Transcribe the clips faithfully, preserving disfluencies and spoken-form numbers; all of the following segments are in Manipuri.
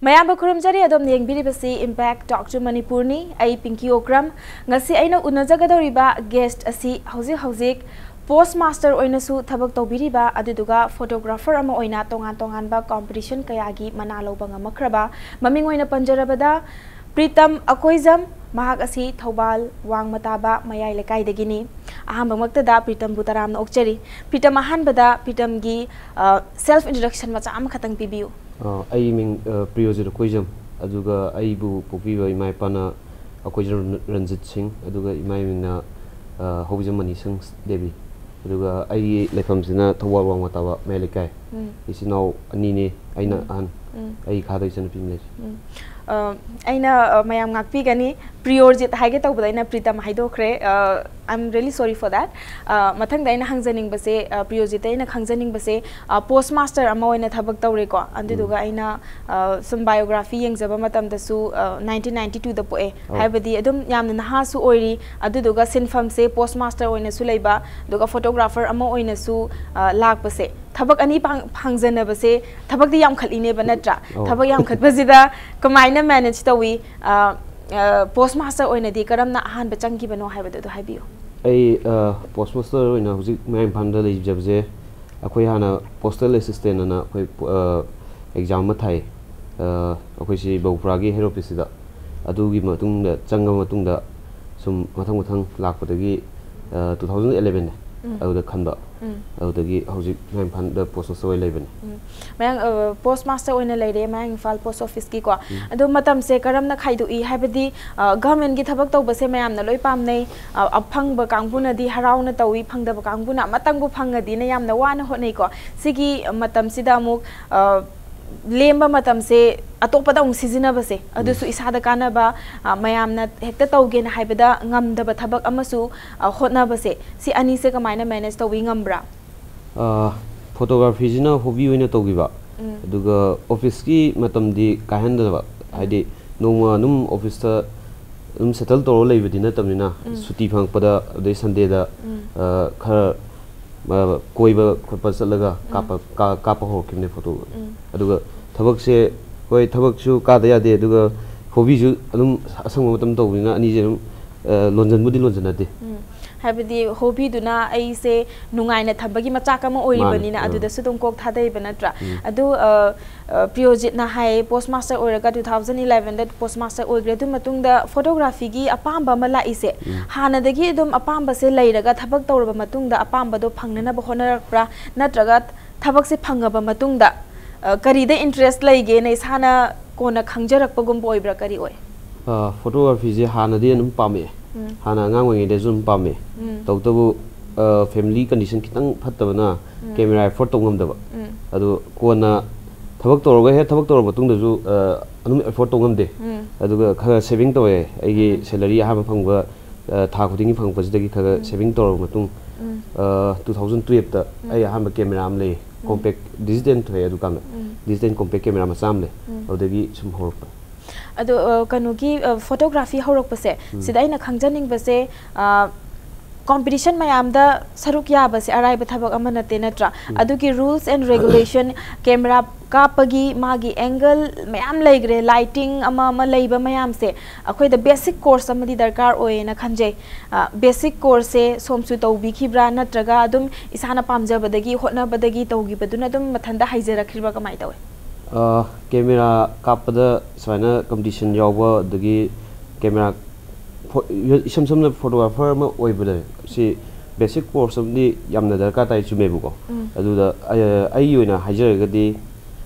ꯃꯌꯥꯝꯕꯨ ꯈꯨꯔꯨꯝꯖꯔꯤ꯫ ꯑꯗꯣꯝꯅ ꯌꯦꯡꯕꯤꯔꯤꯕꯁꯤ Impact Talk to ꯃꯅꯤꯄꯨꯔꯅꯤ꯫ ꯑꯩ ꯄꯤꯡꯀꯤ ꯑꯣꯀ꯭ꯔꯝ꯫ ꯉꯁꯤ ꯑꯩꯅ ꯎꯅꯖꯒꯗꯧꯔꯤꯕ guest ꯑꯁꯤ ꯍꯧꯖꯤꯛ ꯍꯧꯖꯤꯛ post master ꯑꯣꯏꯅꯁꯨ ꯊꯕꯛ ꯇꯧꯕꯤꯔꯤꯕ, ꯑꯗꯨꯗꯨꯒ photographer ꯑꯃ ꯑꯣꯏꯅ ꯇꯣꯉꯥꯟ ꯇꯣꯉꯥꯟꯕ competition ꯀꯌꯥꯒꯤ ꯃꯅꯥ ꯂꯧꯕ ꯉꯝꯃꯛꯈ꯭ꯔꯕ, ꯃꯃꯤꯡ ꯑꯣꯏꯅ ꯄꯟꯖꯔꯕꯗ ꯄ꯭ꯔꯤꯇꯝ ꯑꯀꯣꯏꯖꯝ꯫ ꯃꯍꯥꯛ ꯑꯁꯤ ꯊꯧꯕꯥꯜ ꯋꯥꯡꯃ ꯇꯥꯕ ꯃꯌꯥꯏ ꯂꯩꯀꯥꯏꯗꯒꯤꯅꯤ꯫ ꯑꯍꯥꯟꯕꯃꯛꯇꯗ ꯄ꯭ꯔꯤꯇꯝꯕꯨ ꯇꯔꯥꯝꯅ ꯑꯣꯛꯆꯔꯤ꯫ ꯄ꯭ꯔꯤꯇꯝ, ꯑꯍꯥꯟꯕꯗ ꯄ꯭ꯔꯤꯇꯝꯒꯤ, ꯑ, self introduction ꯃꯆꯥ ꯑꯃꯈꯛꯇꯪ ꯄꯤꯕꯤꯌꯨ꯫ ꯑ, ꯑꯩ ꯃꯤꯡ, ꯑ, ꯄ꯭ꯔꯤꯌꯣꯖꯤꯠ ꯑꯀꯣꯏꯖꯝ, ꯑꯗꯨꯒ ꯑꯩꯕꯨ ꯄꯣꯛꯄꯤꯕ ꯏꯃꯥ ꯏꯄꯥꯅ ꯑꯀꯣꯏꯖꯝ ꯔꯟꯖꯤꯠ ꯁꯤꯡ, ꯑꯗꯨꯒ ꯏꯃꯥ ꯏꯃꯤꯡꯅ, ꯑ, ꯍꯧꯖꯝ ꯃꯅꯤꯁꯪ ꯗꯦꯕꯤ, ꯑꯗꯨꯒ ꯑꯩꯒꯤ ꯂꯩꯐꯝꯁꯤꯅ ꯊꯧꯕꯥꯜ ꯋꯥꯡꯃ ꯇꯥꯕ ꯃꯌꯥꯏ ꯂꯩꯀꯥꯏ꯫ ꯎꯝ꯫ ꯏꯆꯤꯟ ꯏꯅꯥꯎ ꯑꯅꯤꯅꯦ, ꯑꯩꯅ ꯎꯝ꯫ ꯑꯍꯟ꯫ ꯎꯝ꯫ ꯑꯩ ꯈꯥꯗ ꯏꯆꯟꯅꯨꯄꯤ ꯑꯃ ꯂꯩꯔꯤ꯫ ꯎꯝ꯫ ꯑ, ꯑꯩꯅ, ꯑ, ꯃꯌꯥꯝ ꯉꯥꯛꯄꯤꯒꯅꯤ, ꯄ꯭ꯔꯤꯌꯣꯔꯖꯤꯠ ꯍꯥꯏꯒꯦ ꯇꯧꯕꯗ ꯑꯩꯅ ꯄ꯭ꯔꯤꯇꯝ ꯍꯥꯏꯗꯣꯛꯈ꯭ꯔꯦ꯫ ꯑ, I'm really sorry for that. ꯑ, ꯃꯊꯪꯗ ꯑꯩꯅ ꯍꯪꯖꯅꯤꯡꯕꯁꯦ, ꯑ, ꯄ꯭ꯔꯤꯌꯣꯔꯖꯤꯠꯇ ꯑꯩꯅ ꯈꯪꯖꯅꯤꯡꯕꯁꯦ, ꯑ, post master ꯑꯃ ꯑꯣꯏꯅ ꯊꯕꯛ ꯇꯧꯔꯦꯀꯣ, ꯑꯗꯨꯗꯨꯒ ꯎꯝ꯫ ꯑꯩꯅ, ꯑ, ꯁꯨꯝ biography ꯌꯦꯡꯖꯕ ꯃꯇꯝꯗꯁꯨ, ꯑ, nineteen ninety two ꯗ ꯄꯣꯛꯑꯦ꯫ ꯑꯧ꯫ ꯍꯥꯏꯕꯗꯤ ꯑꯗꯨꯝ ꯌꯥꯝꯅ ꯅꯍꯥꯁꯨ ꯑꯣꯏꯔꯤ, ꯑꯗꯨꯗꯨꯒ ꯁꯤꯟꯐꯝꯁꯦ post master ꯑꯣꯏꯅꯁꯨ ꯂꯩꯕ, ꯑꯗꯨꯒ photographer ꯑꯃ ꯑꯣꯏꯅꯁꯨ, ꯑ, ꯂꯥꯛꯄꯁꯦ, ꯊꯕꯛ ꯑꯅꯤ ꯄꯥꯡ-, ꯐꯪꯖꯟꯅꯕꯁꯦ, ꯊꯕꯛꯇꯤ ꯌꯥꯝꯈꯠꯂꯤꯅꯦꯕ, ꯅꯠꯇ꯭ꯔꯥ? ꯑꯧ꯫ ꯊꯕꯛ ꯌꯥꯝꯈꯠꯄꯁꯤꯗ ꯀꯃꯥꯏꯅ manage ꯇꯧꯏ? ꯑ, ꯑ, post master ꯑꯣꯏꯅꯗꯤ ꯀꯔꯝꯅ ꯑꯍꯥꯟꯕ ꯆꯪꯈꯤꯕꯅꯣ ꯍꯥꯏꯕꯗꯣ ꯑꯗꯨ ꯍꯥꯏꯕꯤꯌꯨ꯫ ꯑꯩ, ꯑ, post master ꯑꯣꯏꯅ ꯍꯧꯖꯤꯛ ꯃꯌꯥꯡ ꯏꯝꯐꯥꯜꯗ ꯂꯩꯖꯕꯁꯦ, ꯑꯩꯈꯣꯏ ꯍꯥꯟꯅ postal assistant ꯑꯅ ꯑꯩꯈꯣꯏ, ꯑ, exam ꯑꯃ ꯊꯥꯏ꯫ ꯑ, ꯑꯩꯈꯣꯏ ꯁꯤ ꯕꯧꯄꯨꯔꯥꯒꯤ head office ꯁꯤꯗ꯫ ꯑꯗꯨꯒꯤ ꯃꯇꯨꯡꯗ, ꯆꯪꯉꯕ ꯃꯇꯨꯡꯗ ꯁꯨꯝ ꯃꯊꯪ ꯃꯊꯪ ꯂꯥꯛꯄꯗꯒꯤ, ꯑ, two thousand eleven ꯅꯦ ꯎꯝ꯫ ꯑꯗꯨꯗ ꯈꯟꯕ꯫ ꯎꯝ꯫ ꯑꯗꯨꯗꯒꯤ ꯍꯧꯖꯤꯛ ꯃꯌꯥꯡ ꯏꯝꯐꯥꯜꯗ post master ꯑꯣꯏꯅ ꯂꯩꯕꯅꯦ꯫ ꯎꯝ꯫ ꯃꯌꯥꯡ, ꯑ, post master ꯑꯣꯏꯅ ꯂꯩꯔꯦ ꯃꯌꯥꯡ ꯏꯝꯐꯥꯜ post office ꯀꯤꯀꯣ꯫ ꯎꯝ꯫ ꯑꯗꯣ ꯃꯇꯝꯁꯦ ꯀꯔꯝꯅ ꯈꯥꯏꯗꯣꯛꯏ? ꯍꯥꯏꯕꯗꯤ, ꯑ, government ꯀꯤ ꯊꯕꯛ ꯇꯧꯕꯁꯦ ꯃꯌꯥꯝꯅ ꯂꯣꯏ ꯄꯥꯝꯅꯩ꯫ ꯑ, ꯑꯐꯪꯕ ꯀꯥꯡꯕꯨꯅꯗꯤ ꯍꯔꯥꯎꯅ ꯇꯧꯏ, ꯐꯪꯗꯕ ꯀꯥꯡꯕꯨꯅ ꯑꯃꯇꯪꯕꯨ ꯐꯪꯉꯗꯤꯅ ꯌꯥꯝꯅ ꯋꯥꯅ ꯍꯣꯠꯅꯩꯀꯣ꯫ ꯁꯤꯒꯤ ꯃꯇꯝꯁꯤꯗ ꯑꯃꯨꯛ, ꯑ, ꯂꯦꯝꯕ ꯃꯇꯝꯁꯦ ꯑꯇꯣꯞꯄꯗ ꯑꯃꯨꯛ ꯁꯤꯖꯤꯟꯅꯕꯁꯦ, ꯑꯗꯨꯁꯨ ꯎꯝ꯫ ꯏꯁꯥꯗ ꯀꯥꯟꯅꯕ, ꯑ, ꯃꯌꯥꯝꯅ ꯍꯦꯛꯇ ꯇꯧꯒꯦꯅ ꯍꯥꯏꯕꯗ ꯉꯝꯗꯕ ꯊꯕꯛ ꯑꯃꯁꯨ, ꯑ, ꯍꯣꯠꯅꯕꯁꯦ, ꯁꯤ ꯑꯅꯤꯁꯦ ꯀꯃꯥꯏꯅ manage ꯇꯧꯕꯤ ꯉꯝꯕ꯭ꯔꯥ? ꯑ, photography ꯁꯤꯅ hobby ꯑꯣꯏꯅ ꯇꯧꯈꯤꯕ, ꯎꯝ꯫ ꯑꯗꯨꯒ office ꯀꯤ ꯃꯇꯝꯗꯤ ꯀꯥꯏꯍꯟꯗꯕ, ꯎꯝ꯫ ꯍꯥꯏꯗꯤ ꯅꯣꯡꯃ ꯑꯗꯨꯝ office ꯇ ꯑꯗꯨꯝ settle ꯇꯧꯔ ꯂꯩꯕꯗꯤ ꯅꯠꯇꯕꯅꯤꯅ, ꯎꯝ꯫ ꯁꯨꯇꯤ ꯐꯪꯉꯛꯄꯗ, ꯑꯗꯩ Sunday ꯗ, ꯎꯝ꯫ ꯑ, ꯈꯔ, ꯑ, ꯀꯣꯏꯕ ꯈꯣꯠꯄ ꯆꯠꯂꯒ ꯎꯝ꯫ ꯀꯥꯞꯄ, ꯀꯥ-, ꯀꯥꯞꯄ ꯍꯧꯔꯛꯈꯤꯕꯅꯦ photo꯫ ꯎꯝ꯫ ꯑꯗꯨꯒ ꯊꯕꯛꯁꯦ ꯍꯣꯏ, ꯊꯕꯛꯁꯨ ꯀꯥꯗ ꯌꯥꯗꯦ, ꯑꯗꯨꯒ ꯍꯣꯕꯤꯁꯨ ꯑꯗꯨꯝ ꯑꯁꯪꯕ ꯃꯇꯝ ꯇꯧꯕꯅꯤꯅ ꯑꯅꯤꯁꯦ ꯑꯗꯨꯝ, ꯑ, ꯂꯣꯟꯖꯟꯕꯨꯗꯤ ꯂꯣꯟꯖꯟꯅꯗꯦ꯫ ꯎꯝ꯫ ꯍꯥꯏꯕꯗꯤ ꯍꯣꯕꯤꯗꯨꯅ ꯑꯩꯁꯦ ꯅꯨꯡꯉꯥꯏꯅ ꯊꯝꯕꯒꯤ ꯃꯆꯥꯛ ꯑꯃ ꯑꯣꯏꯔꯤꯕꯅꯤꯅ ꯃꯥꯅꯦ, ꯑꯥ꯫ ꯑꯗꯨꯗꯁꯨ ꯑꯗꯨꯝ ꯀꯣꯛ ꯊꯥꯗꯩꯕ ꯅꯠꯇ꯭ꯔꯥ? ꯎꯝ꯫ ꯑꯗꯨ, ꯑ, ꯑ, ꯄ꯭ꯔꯤꯌꯣꯖꯤꯠꯅ ꯍꯥꯏ, ꯄꯣꯁ ꯃꯥꯁꯇꯔ ꯑꯣꯏꯔꯒ ꯇꯨ ꯊꯥꯎꯖꯟ ꯏꯂꯦꯚꯦꯟꯗ ꯄꯣꯁ ꯃꯥꯁꯇꯔ ꯑꯣꯏꯈ꯭ꯔꯦ꯫ ꯑꯗꯨ ꯃꯇꯨꯡꯗ ꯐꯣꯇꯣꯒ꯭ꯔꯥꯐꯤꯒꯤ ꯑꯄꯥꯝꯕ ꯑꯃ ꯂꯥꯛꯏꯁꯦ, ꯎꯝ꯫ ꯍꯥꯟꯅꯗꯒꯤ ꯑꯗꯨꯝ ꯑꯄꯥꯝꯕꯁꯦ ꯂꯩꯔꯒ ꯊꯕꯛ ꯇꯧꯔꯕ ꯃꯇꯨꯡꯗ ꯑꯄꯥꯝꯕꯗꯣ ꯐꯪꯅꯅꯕ ꯍꯣꯠꯅꯔꯛꯄ꯭ꯔꯥ? ꯅꯠꯇ꯭ꯔꯒ ꯊꯕꯛꯁꯦ ꯐꯪꯉꯕ ꯃꯇꯨꯡꯗ, ꯑ, ꯀꯔꯤꯗ ꯏꯟꯇꯔꯦꯁ ꯂꯩꯒꯦꯅ ꯏꯁꯥꯅ ꯀꯣꯟꯅ ꯈꯪꯖꯔꯛꯄꯒꯨꯝꯕ ꯑꯣꯏꯕ꯭ꯔꯥ? ꯀꯔꯤ ꯑꯣꯏ? ꯑ, ꯐꯣꯇꯣꯒ꯭ꯔꯥꯐꯤꯁꯦ ꯍꯥꯟꯅꯗꯤ ꯑꯗꯨꯝ ꯄꯥꯝꯃꯛꯑꯦ꯫ ꯎꯝ꯫ ꯍꯥꯟꯅ ꯑꯉꯥꯡ ꯑꯣꯏꯔꯤꯉꯩꯗꯁꯨ ꯑꯗꯨꯝ ꯄꯥꯝꯃꯦ꯫ ꯎꯝ꯫ ꯇꯧꯕꯇꯕꯨ, ꯑ, ꯐꯦꯃꯤꯂꯤ ꯀꯟꯗꯤꯁꯟ ꯈꯤꯇꯪ ꯐꯠꯇꯕꯅ ꯎꯝ꯫ ꯀꯦꯃꯦꯔꯥ ꯑꯦꯐꯣꯔꯗ ꯇꯧ ꯉꯝꯗꯕ꯫ ꯎꯝ꯫ ꯑꯗꯨ ꯀꯣꯟꯅ ꯊꯕꯛ ꯇꯧꯔꯒ, ꯍꯦꯛ ꯊꯕꯛ ꯇꯧꯔꯕ ꯃꯇꯨꯡꯗꯁꯨ, ꯑ, ꯑꯗꯨꯝ ꯑꯦꯐꯣꯔꯗ ꯇꯧ ꯉꯝꯗꯦ꯫ ꯎꯝ꯫ ꯑꯗꯨꯒ ꯈꯔ ꯁꯦꯚꯤꯡ ꯇꯧꯋꯦ꯫ ꯑꯩꯒꯤ ꯁꯦꯂꯔꯤ ꯑꯍꯥꯟꯕ ꯐꯪꯕ, ꯑ, ꯊꯥ ꯈꯨꯗꯤꯡꯒꯤ ꯐꯪꯉꯛꯄꯁꯤꯗꯒꯤ ꯈꯔ ꯈꯔ ꯎꯝ꯫ ꯁꯦꯚꯤꯡ ꯇꯧꯔꯕ ꯃꯇꯨꯡ, ꯎꯝ꯫ ꯑ, ꯇꯨ ꯊꯥꯎꯖꯟ ꯇꯨꯌꯦꯜꯞꯇ ꯎꯝ꯫ ꯑꯩ ꯑꯍꯥꯟꯕ ꯀꯦꯃꯦꯔꯥ ꯑꯃ ꯂꯩꯌꯦ꯫ ꯎꯝ꯫ ꯀꯣꯝꯄꯦꯛ ꯗꯤꯖꯤꯇꯦꯜ ꯊꯣꯛꯑꯦ ꯑꯗꯨꯀꯥꯟꯗ꯫ ꯎꯝ꯫ ꯗꯤꯖꯤꯇꯦꯜ ꯀꯣꯝꯄꯦꯛ ꯀꯦꯃꯦꯔꯥ ꯃꯆꯥ ꯑꯃ ꯂꯩ꯫ ꯎꯝ꯫ ꯑꯗꯨꯗꯒꯤ ꯁꯨꯝ ꯍꯧꯔꯛꯄ꯫ ꯑꯗꯣ, ꯑ, ꯀꯩꯅꯣꯒꯤ, ꯑ, ꯐꯣꯇꯣꯒ꯭ꯔꯥꯐꯤ ꯍꯧꯔꯛꯄꯁꯦ, ꯎꯝ꯫ ꯁꯤꯗ ꯑꯩꯅ ꯈꯪꯖꯅꯤꯡꯕꯁꯦ, ꯑ, ꯀꯣꯝꯄꯤꯇꯤꯁꯟ ꯃꯌꯥꯝꯗ ꯁꯔꯨꯛ ꯌꯥꯕꯁꯦ ꯑꯔꯥꯏꯕ ꯊꯕꯛ ꯑꯃ ꯅꯠꯇꯦ, ꯅꯠꯇ꯭ꯔꯥ? ꯎꯝ꯫ ꯑꯗꯨꯒꯤ ꯔꯨꯜꯁ ꯑꯦꯟ ꯔꯦꯒꯨꯂꯦꯁꯟ, ꯀꯦꯃꯦꯔꯥ ꯀꯥꯞꯄꯒꯤ ꯃꯥꯒꯤ ꯑꯦꯡꯒꯜ ꯃꯌꯥꯝ ꯂꯩꯈ꯭ꯔꯦ, ꯂꯥꯏꯇꯤꯡ ꯑꯃ ꯑꯃ ꯂꯩꯕ ꯃꯌꯥꯝꯁꯦ, ꯑꯩꯈꯣꯏꯗ ꯕꯦꯁꯤꯛ ꯀꯣꯔꯁ ꯑꯃꯗꯤ ꯗꯔꯀꯥꯔ ꯑꯣꯏꯌꯦꯅ ꯈꯟꯖꯩ꯫ ꯑ, ꯕꯦꯁꯤꯛ ꯀꯣꯔꯁꯁꯦ ꯁꯣꯝꯁꯨ ꯇꯧꯕꯤꯈꯤꯕ꯭ꯔꯥ, ꯅꯠꯇ꯭ꯔꯒ ꯑꯗꯨꯝ ꯏꯁꯥꯅ ꯄꯥꯝꯖꯕꯗꯒꯤ, ꯍꯣꯠꯅꯕꯗꯒꯤ ꯇꯧꯈꯤꯕꯗꯨꯅ ꯑꯗꯨꯝ ꯃꯊꯟꯇ ꯍꯩꯖꯔꯛꯈꯤꯕ꯭ꯔꯥ, ꯀꯃꯥꯏꯅ ꯇꯧꯋꯤ? ꯑ, ꯀꯦꯃꯦꯔꯥ ꯀꯥꯞꯄꯗ ꯁꯨꯃꯥꯏꯅ ꯀꯝꯄꯤꯇꯤꯁꯟ ꯌꯥꯎꯕ, ꯑꯗꯒꯤ ꯀꯦꯃꯦꯔꯥ ꯐꯣ-, ꯏꯁꯝ ꯁꯝꯅ ꯐꯣꯇꯣꯒ꯭ꯔꯥꯐꯔ ꯑꯃ ꯑꯣꯏꯕꯗ ꯁꯤ ꯕꯦꯁꯤꯛ ꯀꯣꯔꯁ ꯑꯃꯗꯤ ꯌꯥꯝꯅ ꯗꯔꯀꯥꯔ ꯇꯥꯏ, ꯆꯨꯝꯃꯦꯕꯀꯣ꯫ ꯎꯝ꯫ ꯑꯗꯨꯗ ꯑꯩ, ꯑꯩꯒꯤ ꯑꯣꯏꯅ ꯍꯥꯏꯖꯔꯒꯗꯤ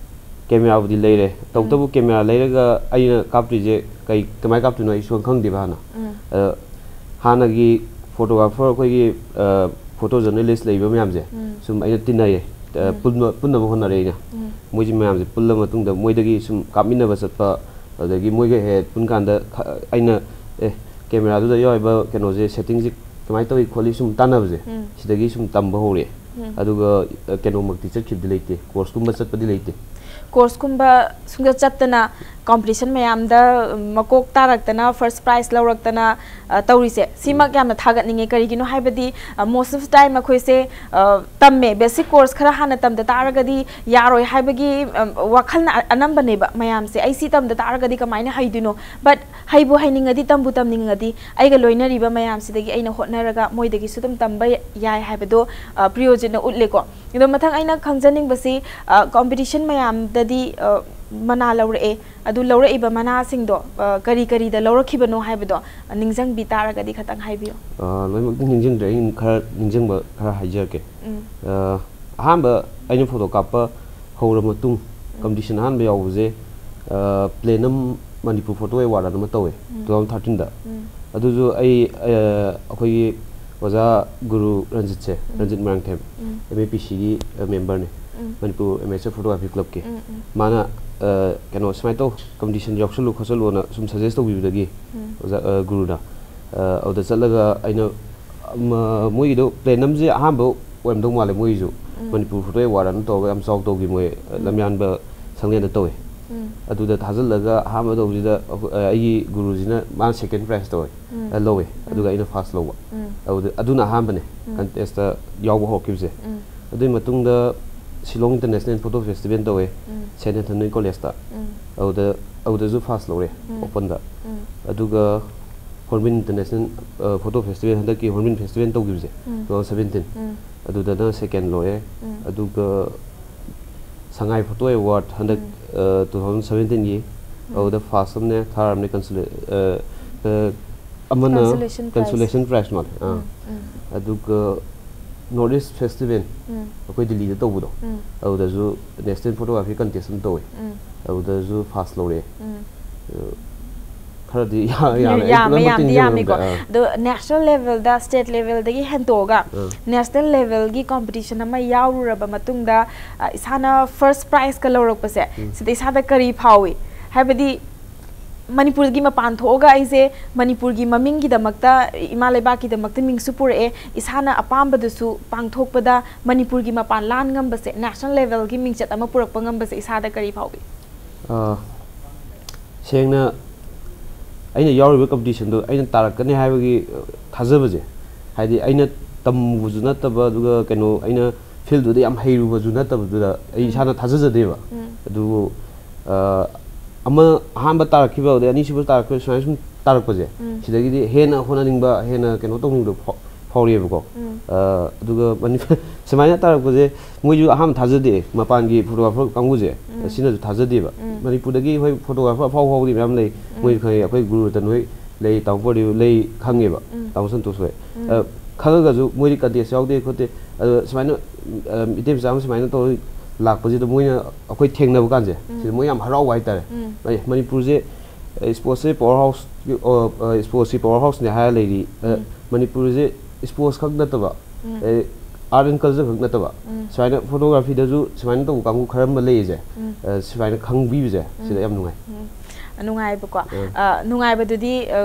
ꯀꯦꯃꯦꯔꯥꯕꯨꯗꯤ ꯂꯩꯔꯦ, ꯇꯧꯕꯇꯕꯨ ꯎꯝ꯫ ꯀꯦꯃꯦꯔꯥ ꯂꯩꯔꯒ ꯑꯩꯅ ꯀꯥꯞꯇꯣꯏꯁꯦ ꯀꯩ, ꯀꯃꯥꯏꯅ ꯀꯥꯞꯇꯣꯏꯅꯣ ꯑꯩ ꯁꯨꯡꯈꯪ ꯈꯪꯗꯦꯕ ꯍꯥꯟꯅ꯫ ꯎꯝ꯫ ꯑꯗ ꯍꯥꯟꯅꯒꯤ ꯐꯣꯇꯣꯒ꯭ꯔꯥꯐꯔ ꯑꯩꯈꯣꯏꯒꯤ, ꯑ, ꯐꯣꯇꯣ ꯖꯔꯅꯦꯂꯤꯁ ꯂꯩꯕ ꯃꯌꯥꯝꯁꯦ ꯎꯝ꯫ ꯁꯨꯝ ꯑꯩꯅ ꯇꯤꯟꯅꯩꯌꯦ, ꯑ, ꯎꯝ꯫ ꯄꯨꯟꯕ-, ꯄꯨꯟꯅꯕ ꯍꯣꯠꯅꯔꯦ ꯑꯩꯅ꯫ ꯎꯝ꯫ ꯃꯣꯏꯁꯤ ꯃꯌꯥꯝꯁꯦ ꯄꯨꯜꯂ ꯃꯇꯨꯡꯗ ꯃꯣꯏꯗꯒꯤ ꯁꯨꯝ ꯀꯥꯞꯃꯤꯟꯅꯕ ꯆꯠꯄ, ꯑꯗꯒꯤ ꯃꯣꯏꯒ ꯍꯦꯛ ꯄꯨꯟ ꯀꯥꯟꯗ ꯈ-, ꯑꯩꯅ, "ꯑꯦ, ꯀꯦꯃꯦꯔꯥꯗꯨꯗ ꯌꯥꯎꯔꯤꯕ ꯀꯩꯅꯣꯁꯦ, ꯁꯦꯠꯇꯤꯡꯁꯦ ꯀꯃꯥꯏꯅ ꯇꯧꯏ ꯈꯣꯠꯂꯤ?" ꯁꯨꯝ ꯇꯥꯟꯅꯕꯁꯦ, ꯎꯝ꯫ ꯁꯤꯗꯒꯤ ꯁꯨꯝ ꯇꯝꯕ ꯍꯧꯔꯛꯑꯦ꯫ ꯎꯝ꯫ ꯑꯗꯨꯒ, ꯑ, ꯀꯩꯅꯣꯃꯛꯇꯤ ꯆꯠꯈꯤꯕꯗꯤ ꯂꯩꯇꯦ, ꯀꯣꯔꯁꯀꯨꯝꯕ ꯆꯠꯄꯗꯤ ꯂꯩꯇꯦ꯫ ꯀꯣꯔꯁꯀꯨꯝꯕ ꯁꯨꯡꯆꯠ ꯆꯠꯇꯅ ꯀꯣꯝꯄꯤꯇꯤꯁꯟ ꯃꯌꯥꯝꯗ ꯃꯀꯣꯛ ꯇꯥꯔꯛꯇꯅ ꯐꯥꯔꯁ ꯄ꯭ꯔꯥꯏꯖ ꯂꯧꯔꯛꯇꯅ ꯇꯧꯔꯤꯁꯦ, ꯁꯤꯃꯛ ꯌꯥꯝꯅ ꯊꯥꯒꯠꯅꯤꯡꯉꯦ꯫ ꯀꯔꯤꯒꯤꯅꯣ ꯍꯥꯏꯕꯗꯤ most of time ꯑꯩꯈꯣꯏꯁꯦ ꯇꯝꯃꯦ, ꯕꯦꯁꯤꯛ ꯀꯣꯔꯁ ꯈꯔ ꯍꯥꯟꯅ ꯇꯝꯗ ꯇꯥꯔꯒꯗꯤ ꯌꯥꯔꯣꯏ ꯍꯥꯏꯕꯒꯤ ꯋꯥꯈꯜꯅ ꯑꯅꯝꯕꯅꯦꯕ ꯃꯌꯥꯝꯁꯦ꯫ ꯑꯩ ꯁꯤ ꯇꯝꯗ ꯇꯥꯔꯒꯗꯤ ꯀꯃꯥꯏꯅ ꯍꯩꯗꯣꯏꯅꯣ? ꯕꯠ ꯍꯩꯕꯨ ꯍꯩꯅꯤꯡꯉꯗꯤ, ꯇꯝꯕꯨ ꯇꯝꯅꯤꯡꯉꯗꯤ, ꯑꯩꯒ ꯂꯣꯏꯅꯔꯤꯕ ꯃꯌꯥꯝꯁꯤꯗꯒꯤ ꯑꯩꯅ ꯍꯣꯠꯅꯔꯒ ꯃꯣꯏꯗꯒꯤꯁꯨ ꯑꯗꯨꯝ ꯇꯝꯕ ꯌꯥꯏ ꯍꯥꯏꯕꯗꯣ ꯄ꯭ꯔꯤꯌꯣꯖꯤꯠꯅ ꯎꯠꯂꯦꯀꯣ꯫ ꯑꯗꯣ ꯃꯊꯪ ꯑꯩꯅ ꯈꯪꯖꯅꯤꯡꯕꯁꯤ, ꯀꯣꯝꯄꯤꯇꯤꯁꯟ ꯃꯌꯥꯝꯗꯗꯤ ꯃꯅꯥ ꯂꯧꯔꯛꯑꯦ, ꯑꯗꯨ ꯂꯧꯔꯛꯏꯕ ꯃꯅꯥꯁꯤꯡꯗꯣ ꯀꯔꯤ ꯀꯔꯤꯗ ꯂꯧꯔꯛꯈꯤꯕꯅꯣ ꯍꯥꯏꯕꯗꯣ ꯅꯤꯡꯁꯤꯡꯕꯤ ꯇꯥꯔꯒꯗꯤ ꯈꯇꯪ ꯍꯥꯏꯕꯤꯌꯨ꯫ ꯂꯣꯏꯅꯃꯛꯇꯤ ꯅꯤꯡꯁꯤꯡꯗ꯭ꯔꯦ, ꯑꯩꯅ ꯈꯔ ꯅꯤꯡꯁꯤꯡꯕ ꯈꯔ ꯍꯥꯏꯖꯔꯛꯀꯦ꯫ ꯑꯍꯥꯟꯕ ꯑꯩꯅ ꯐꯣꯇꯣ ꯀꯥꯞꯄ ꯍꯧꯔ ꯃꯇꯨꯡ, ꯀꯝꯄꯤꯇꯤꯁꯟ ꯑꯍꯥꯟꯕ ꯌꯥꯎꯕꯁꯦ, ꯄ꯭ꯂꯦꯅꯝ ꯃꯅꯤꯄꯨꯔ ꯐꯣꯇꯣ ꯑꯦꯋꯥꯔꯗ ꯑꯅ ꯑꯃ ꯇꯧꯋꯦ, ꯇꯨ ꯊꯥꯎꯖꯟ ꯊꯥꯔꯇꯤꯟꯗ꯫ ꯑꯗꯨꯁꯨ ꯑꯩ ꯑꯩꯈꯣꯏꯒꯤ ꯑꯣꯖꯥ ꯒꯨꯔꯨ ꯔꯟꯖꯤꯠꯁꯦ, ꯔꯟꯖꯤꯠ ꯃꯣꯏꯔꯥꯡꯊꯦꯝ, ꯑꯦꯝ ꯑꯦ ꯄꯤ ꯁꯤꯒꯤ ꯃꯦꯝꯕꯔꯅꯦ, ꯃꯅꯤꯄꯨꯔ ꯑꯦꯃꯦꯆꯔ ꯐꯣꯇꯣꯒ꯭ꯔꯥꯐꯤ ꯀ꯭ꯂꯕꯀꯤ꯫ ꯃꯥꯅ ꯀꯩꯅꯣ ꯁꯨꯃꯥꯏꯅ ꯇꯧ, ꯀꯝꯄꯤꯇꯤꯁꯟ ꯌꯥꯎꯁꯜꯂꯨ ꯈꯣꯠꯆꯜꯂꯨꯅ ꯁꯨꯝ ꯁꯖꯦꯁ ꯇꯧꯕꯤꯕꯗꯒꯤ ꯑꯣꯖꯥ ꯒꯨꯔꯨꯅ ꯑꯗꯨꯗ ꯆꯠꯂꯒ ꯑꯩꯅ ꯃꯣꯏꯒꯤꯗꯣ ꯄ꯭ꯂꯦꯅꯝꯁꯦ ꯑꯍꯥꯟꯕ ꯑꯣꯏꯔꯝꯗꯧ ꯃꯥꯜꯂꯦ ꯃꯣꯏꯒꯤꯁꯨ꯫ ꯃꯅꯤꯄꯨꯔ ꯐꯣꯇꯣ ꯑꯦꯋꯥꯔꯗ ꯑꯅ ꯇꯧꯔꯒ ꯌꯥꯝ ꯆꯥꯎ ꯇꯧꯈꯤ ꯃꯣꯏ, ꯂꯝꯌꯥꯟꯕ ꯁꯪꯂꯦꯟꯗ ꯇꯧꯋꯦ꯫ ꯑꯗꯨꯗ ꯊꯥꯖꯤꯜꯂꯒ ꯑꯍꯥꯟꯕ ꯇꯧꯕꯁꯤꯗ ꯑꯩꯈꯣꯏ- ꯑꯩꯒꯤ ꯒꯨꯔꯨꯁꯤꯅ ꯃꯥꯅ ꯁꯦꯀꯦꯟ ꯄ꯭ꯔꯥꯏꯖ ꯇꯧꯋꯦ, ꯂꯧꯋꯦ, ꯑꯗꯨꯒ ꯑꯩꯅ ꯐꯥꯔꯁ ꯂꯧꯕ꯫ ꯑꯗꯨꯗ ꯑꯗꯨꯅ ꯑꯍꯥꯟꯕꯅꯦ ꯀꯟꯇꯦꯁꯇ ꯌꯥꯎꯕ ꯍꯧꯔꯛꯈꯤꯕꯁꯦ꯫ ꯑꯗꯨꯒꯤ ꯃꯇꯨꯡꯗ ꯁꯤꯂꯣꯡ ꯏꯟꯇꯔꯅꯦꯁꯅꯦꯜ ꯐꯣꯇꯣ ꯐꯦꯁꯇꯤꯚꯦꯜ ꯇꯧꯋꯦ, ꯁꯦꯟ ꯑꯦꯟꯊꯣꯅꯤ ꯀꯣꯂꯦꯖꯇ꯫ ꯑꯗꯨꯗ ꯑꯗꯨꯗꯁꯨ ꯐꯥꯔꯁ ꯂꯧꯔꯦ, ꯑꯣꯄꯟꯗ꯫ ꯑꯗꯨꯒ ꯍꯣꯔꯃꯤꯟ ꯏꯟꯇꯔꯅꯦꯁꯅꯦꯜ ꯐꯣꯇꯣ ꯐꯦꯁꯇꯤꯚꯦꯜ, ꯍꯟꯗꯛꯀꯤ ꯍꯣꯔꯃꯤꯟ ꯐꯦꯁꯇꯤꯚꯦꯜ ꯇꯧꯈꯤꯕꯁꯦ, ꯇꯨ ꯊꯥꯎꯖꯟ ꯁꯚꯦꯟꯇꯤꯟ, ꯑꯗꯨꯗꯅ ꯁꯦꯀꯦꯟ ꯂꯧꯔꯦ꯫ ꯑꯗꯨꯒ ꯁꯉꯥꯏ ꯐꯣꯇꯣ ꯑꯦꯋꯥꯔꯗ ꯍꯟꯗꯛ ꯇꯨ ꯊꯥꯎꯖꯟ ꯁꯚꯦꯟꯇꯤꯟꯒꯤ, ꯑꯗꯨꯗ ꯐꯥꯔꯁ ꯑꯃꯅꯦ, ꯊꯥꯔꯠ ꯑꯃꯅꯦ, ꯀꯟꯁꯣꯂꯦ- ꯑꯃꯅ ꯀꯟꯁꯣꯂꯦꯁꯟ ꯄ꯭ꯔꯥꯏꯖ ꯃꯥꯜꯂꯦ꯫ ꯑꯗꯨꯒ ꯅꯣꯔꯠ ꯏꯁ ꯐꯦꯁꯇꯤꯚꯦꯜ ꯑꯩꯈꯣꯏ ꯗꯤꯜꯂꯤꯗ ꯇꯧꯕꯗꯣ, ꯑꯗꯨꯗꯁꯨ ꯅꯦꯁꯅꯦꯜ ꯐꯣꯇꯣꯒ꯭ꯔꯥꯐꯤ ꯀꯟꯇꯦꯁ ꯑꯃ ꯇꯧꯋꯦ, ꯑꯗꯨꯗꯁꯨ ꯐꯥꯔꯁ ꯂꯧꯔꯛꯑꯦ꯫ ꯈꯔꯗꯤ ꯌꯥꯝꯃꯦ, ꯑꯩ ꯌꯥꯝꯃꯦ, ꯄꯨꯝꯅꯃꯛꯇꯤ ꯌꯥꯝꯗꯤ ꯅꯤꯡꯁꯤꯡꯕ ꯌꯥꯝꯃꯤꯀꯣ꯫ ꯉꯝꯗ꯭ꯔꯦ꯫ ꯑꯥ꯫ ꯑꯗꯣ ꯅꯦꯁꯅꯦꯜ ꯂꯦꯚꯦꯜꯗ, ꯁ꯭ꯇꯦꯠ ꯂꯦꯚꯦꯜꯗꯒꯤ ꯍꯦꯟꯇꯣꯛꯑꯒ ꯅꯦꯁꯅꯦꯜ ꯂꯦꯚꯦꯜꯒꯤ ꯀꯣꯝꯄꯤꯇꯤꯁꯟ ꯑꯃ ꯌꯥꯎꯔꯨꯔꯕ ꯃꯇꯨꯡꯗ, ꯑ, ꯏꯁꯥꯅ ꯐꯥꯔꯁ ꯄ꯭ꯔꯥꯏꯖꯀ ꯂꯧꯔꯛꯄꯁꯦ, ꯁꯤꯗ ꯏꯁꯥꯗ ꯀꯔꯤ ꯐꯥꯎꯏ? ꯍꯥꯏꯕꯗꯤ, ꯃꯅꯤꯄꯨꯔꯒꯤ ꯃꯄꯥꯟ ꯊꯣꯛꯑꯒ ꯑꯩꯁꯦ ꯃꯅꯤꯄꯨꯔꯒꯤ ꯃꯃꯤꯡꯒꯤꯗꯃꯛꯇ, ꯏꯃꯥ ꯂꯩꯕꯥꯛꯀꯤꯗꯃꯛꯇ ꯃꯤꯡꯁꯨ ꯄꯨꯔꯛꯑꯦ, ꯏꯁꯥꯅ ꯑꯄꯥꯝꯕꯗꯨꯁꯨ ꯄꯥꯡꯊꯣꯛꯄꯗ ꯃꯅꯤꯄꯨꯔꯒꯤ ꯃꯄꯥꯟ ꯂꯥꯟ ꯉꯝꯕꯁꯦ, ꯅꯦꯁꯅꯦꯜ ꯂꯦꯚꯦꯜꯒꯤ ꯃꯤꯡꯆꯠ ꯑꯃ ꯄꯨꯔꯛꯄ ꯉꯝꯕꯁꯦ ꯏꯁꯥꯗ ꯀꯔꯤ ꯐꯥꯎꯏ? ꯑ, ꯁꯦꯡꯅ ꯑꯩꯅ ꯌꯥꯎꯔꯤꯕ ꯀꯝꯄꯤꯇꯤꯁꯟꯗꯣ ꯑꯩꯅ ꯇꯥꯔꯛꯀꯅꯤ ꯍꯥꯏꯕꯒꯤ, ꯑ, ꯊꯥꯖꯕꯁꯦ, ꯍꯥꯏꯗꯤ ꯑꯩꯅ ꯇꯝꯃꯨꯕꯁꯨ ꯅꯠꯇꯕ, ꯑꯗꯨꯒ ꯀꯩꯅꯣ, ꯑꯩꯅ ꯐꯤꯜꯗꯨꯗ ꯌꯥꯝ ꯍꯩꯔꯨꯕꯁꯨ ꯅꯠꯇꯕꯗꯨꯗ ꯑꯩ ꯏꯁꯥꯅ ꯊꯥꯖꯖꯗꯦꯕ꯫ ꯑꯗꯨꯕꯨ, ꯑ, ꯑꯃ ꯑꯍꯥꯟꯕ ꯇꯥꯔꯛꯈꯤꯕ, ꯑꯗꯩ ꯑꯅꯤꯁꯨꯕ ꯇꯥꯔꯛꯈꯤꯕ, ꯁꯨꯃꯥꯏꯅ ꯁꯨꯝ ꯇꯥꯔꯛꯄꯁꯦ, ꯁꯤꯗꯒꯤꯗꯤ ꯍꯦꯟꯅ ꯍꯣꯠꯅꯅꯤꯡꯕ, ꯍꯦꯟꯅ ꯀꯩꯅꯣ ꯇꯧꯅꯤꯡꯕꯗꯣ ꯐꯥꯎ-, ꯐꯥꯎꯔꯛꯑꯦꯕꯀꯣ꯫ ꯑ, ꯑꯗꯨꯒ ꯃꯅꯤ-, ꯁꯨꯃꯥꯏꯅ ꯇꯥꯔꯛꯄꯁꯦ, ꯃꯣꯏꯁꯨ ꯑꯍꯥꯟꯕ ꯊꯥꯖꯗꯦ, ꯃꯄꯥꯟꯒꯤ ꯐꯣꯇꯣꯒ꯭ꯔꯥꯐꯔ ꯀꯥꯡꯕꯨꯁꯦ, ꯁꯤꯅꯁꯨ ꯊꯥꯖꯗꯦꯕ꯫ ꯃꯅꯤꯄꯨꯔꯗꯒꯤ ꯍꯣꯏ ꯐꯣꯇꯣꯒ꯭ꯔꯥꯐꯔ ꯑꯐꯥꯎ ꯑꯐꯥꯎꯕꯗꯤ ꯃꯌꯥꯝ ꯂꯩ, ꯃꯣꯏꯁꯨ ꯈꯪꯉꯦ, ꯑꯩꯈꯣꯏ ꯒꯨꯔꯨ ꯔꯇꯟ ꯍꯣꯏ ꯂꯩ, ꯇꯥꯃꯣ ꯄ꯭ꯔꯗꯤꯞ ꯂꯩ, ꯈꯪꯉꯦꯕ, ꯇꯥꯃꯣ ꯁꯟꯇꯣꯁ ꯍꯣꯏ꯫ ꯑ, ꯈꯪꯉꯒꯁꯨ ꯃꯣꯏꯗꯤ ꯀꯟꯇꯦꯁ ꯌꯥꯎꯗꯦ ꯈꯣꯠꯇꯦ, ꯑꯗꯣ ꯁꯨꯃꯥꯏꯅ, ꯑ, ꯃꯤꯇꯩ ꯃꯆꯥ ꯑꯃ ꯁꯨꯃꯥꯏꯅ ꯇꯧꯔ ꯂꯥꯛꯄꯁꯤꯗ ꯃꯣꯏꯅ ꯑꯩꯈꯣꯏ ꯊꯦꯡꯅꯕ ꯀꯥꯟꯁꯦ, ꯁꯤꯗ ꯃꯣꯏ ꯌꯥꯝ ꯍꯔꯥꯎꯕ ꯍꯥꯏꯇꯥꯔꯦ꯫ ꯑꯦ, ꯃꯅꯤꯄꯨꯔꯁꯦ ꯏꯁꯄꯣꯔꯠꯁꯁꯦ ꯄꯋꯥꯔ ꯍꯥꯎꯁ, ꯏꯁꯄꯣꯔꯠꯁꯀꯤ ꯄꯋꯥꯔ ꯍꯥꯎꯁꯅꯦ ꯍꯥꯏꯔ ꯂꯩꯔꯤ꯫ ꯑ, ꯃꯅꯤꯄꯨꯔꯁꯦ ꯏꯁꯄꯣꯔꯠꯁ ꯈꯛ ꯅꯠꯇꯕ, ꯑꯦ, ꯑꯥꯔꯠ ꯑꯦꯟ ꯀꯜꯆꯔ ꯈꯛ ꯅꯠꯇꯕ, ꯁꯨꯃꯥꯏꯅ ꯐꯣꯇꯣꯒ꯭ꯔꯥꯐꯤꯗꯁꯨ ꯁꯨꯃꯥꯏꯅ ꯇꯧꯕ ꯀꯥꯡꯕꯨ ꯈꯔ ꯑꯃ ꯂꯩꯔꯤꯁꯦ, ꯑ, ꯁꯨꯃꯥꯏꯅ ꯈꯪꯕꯤꯕꯁꯦ, ꯁꯤꯗ ꯌꯥꯝ ꯅꯨꯡꯉꯥꯏ꯫ ꯅꯨꯡꯉꯥꯏꯕꯀꯣ꯫ ꯑ, ꯅꯨꯡꯉꯥꯏꯕꯗꯨꯗꯤ, ꯑ,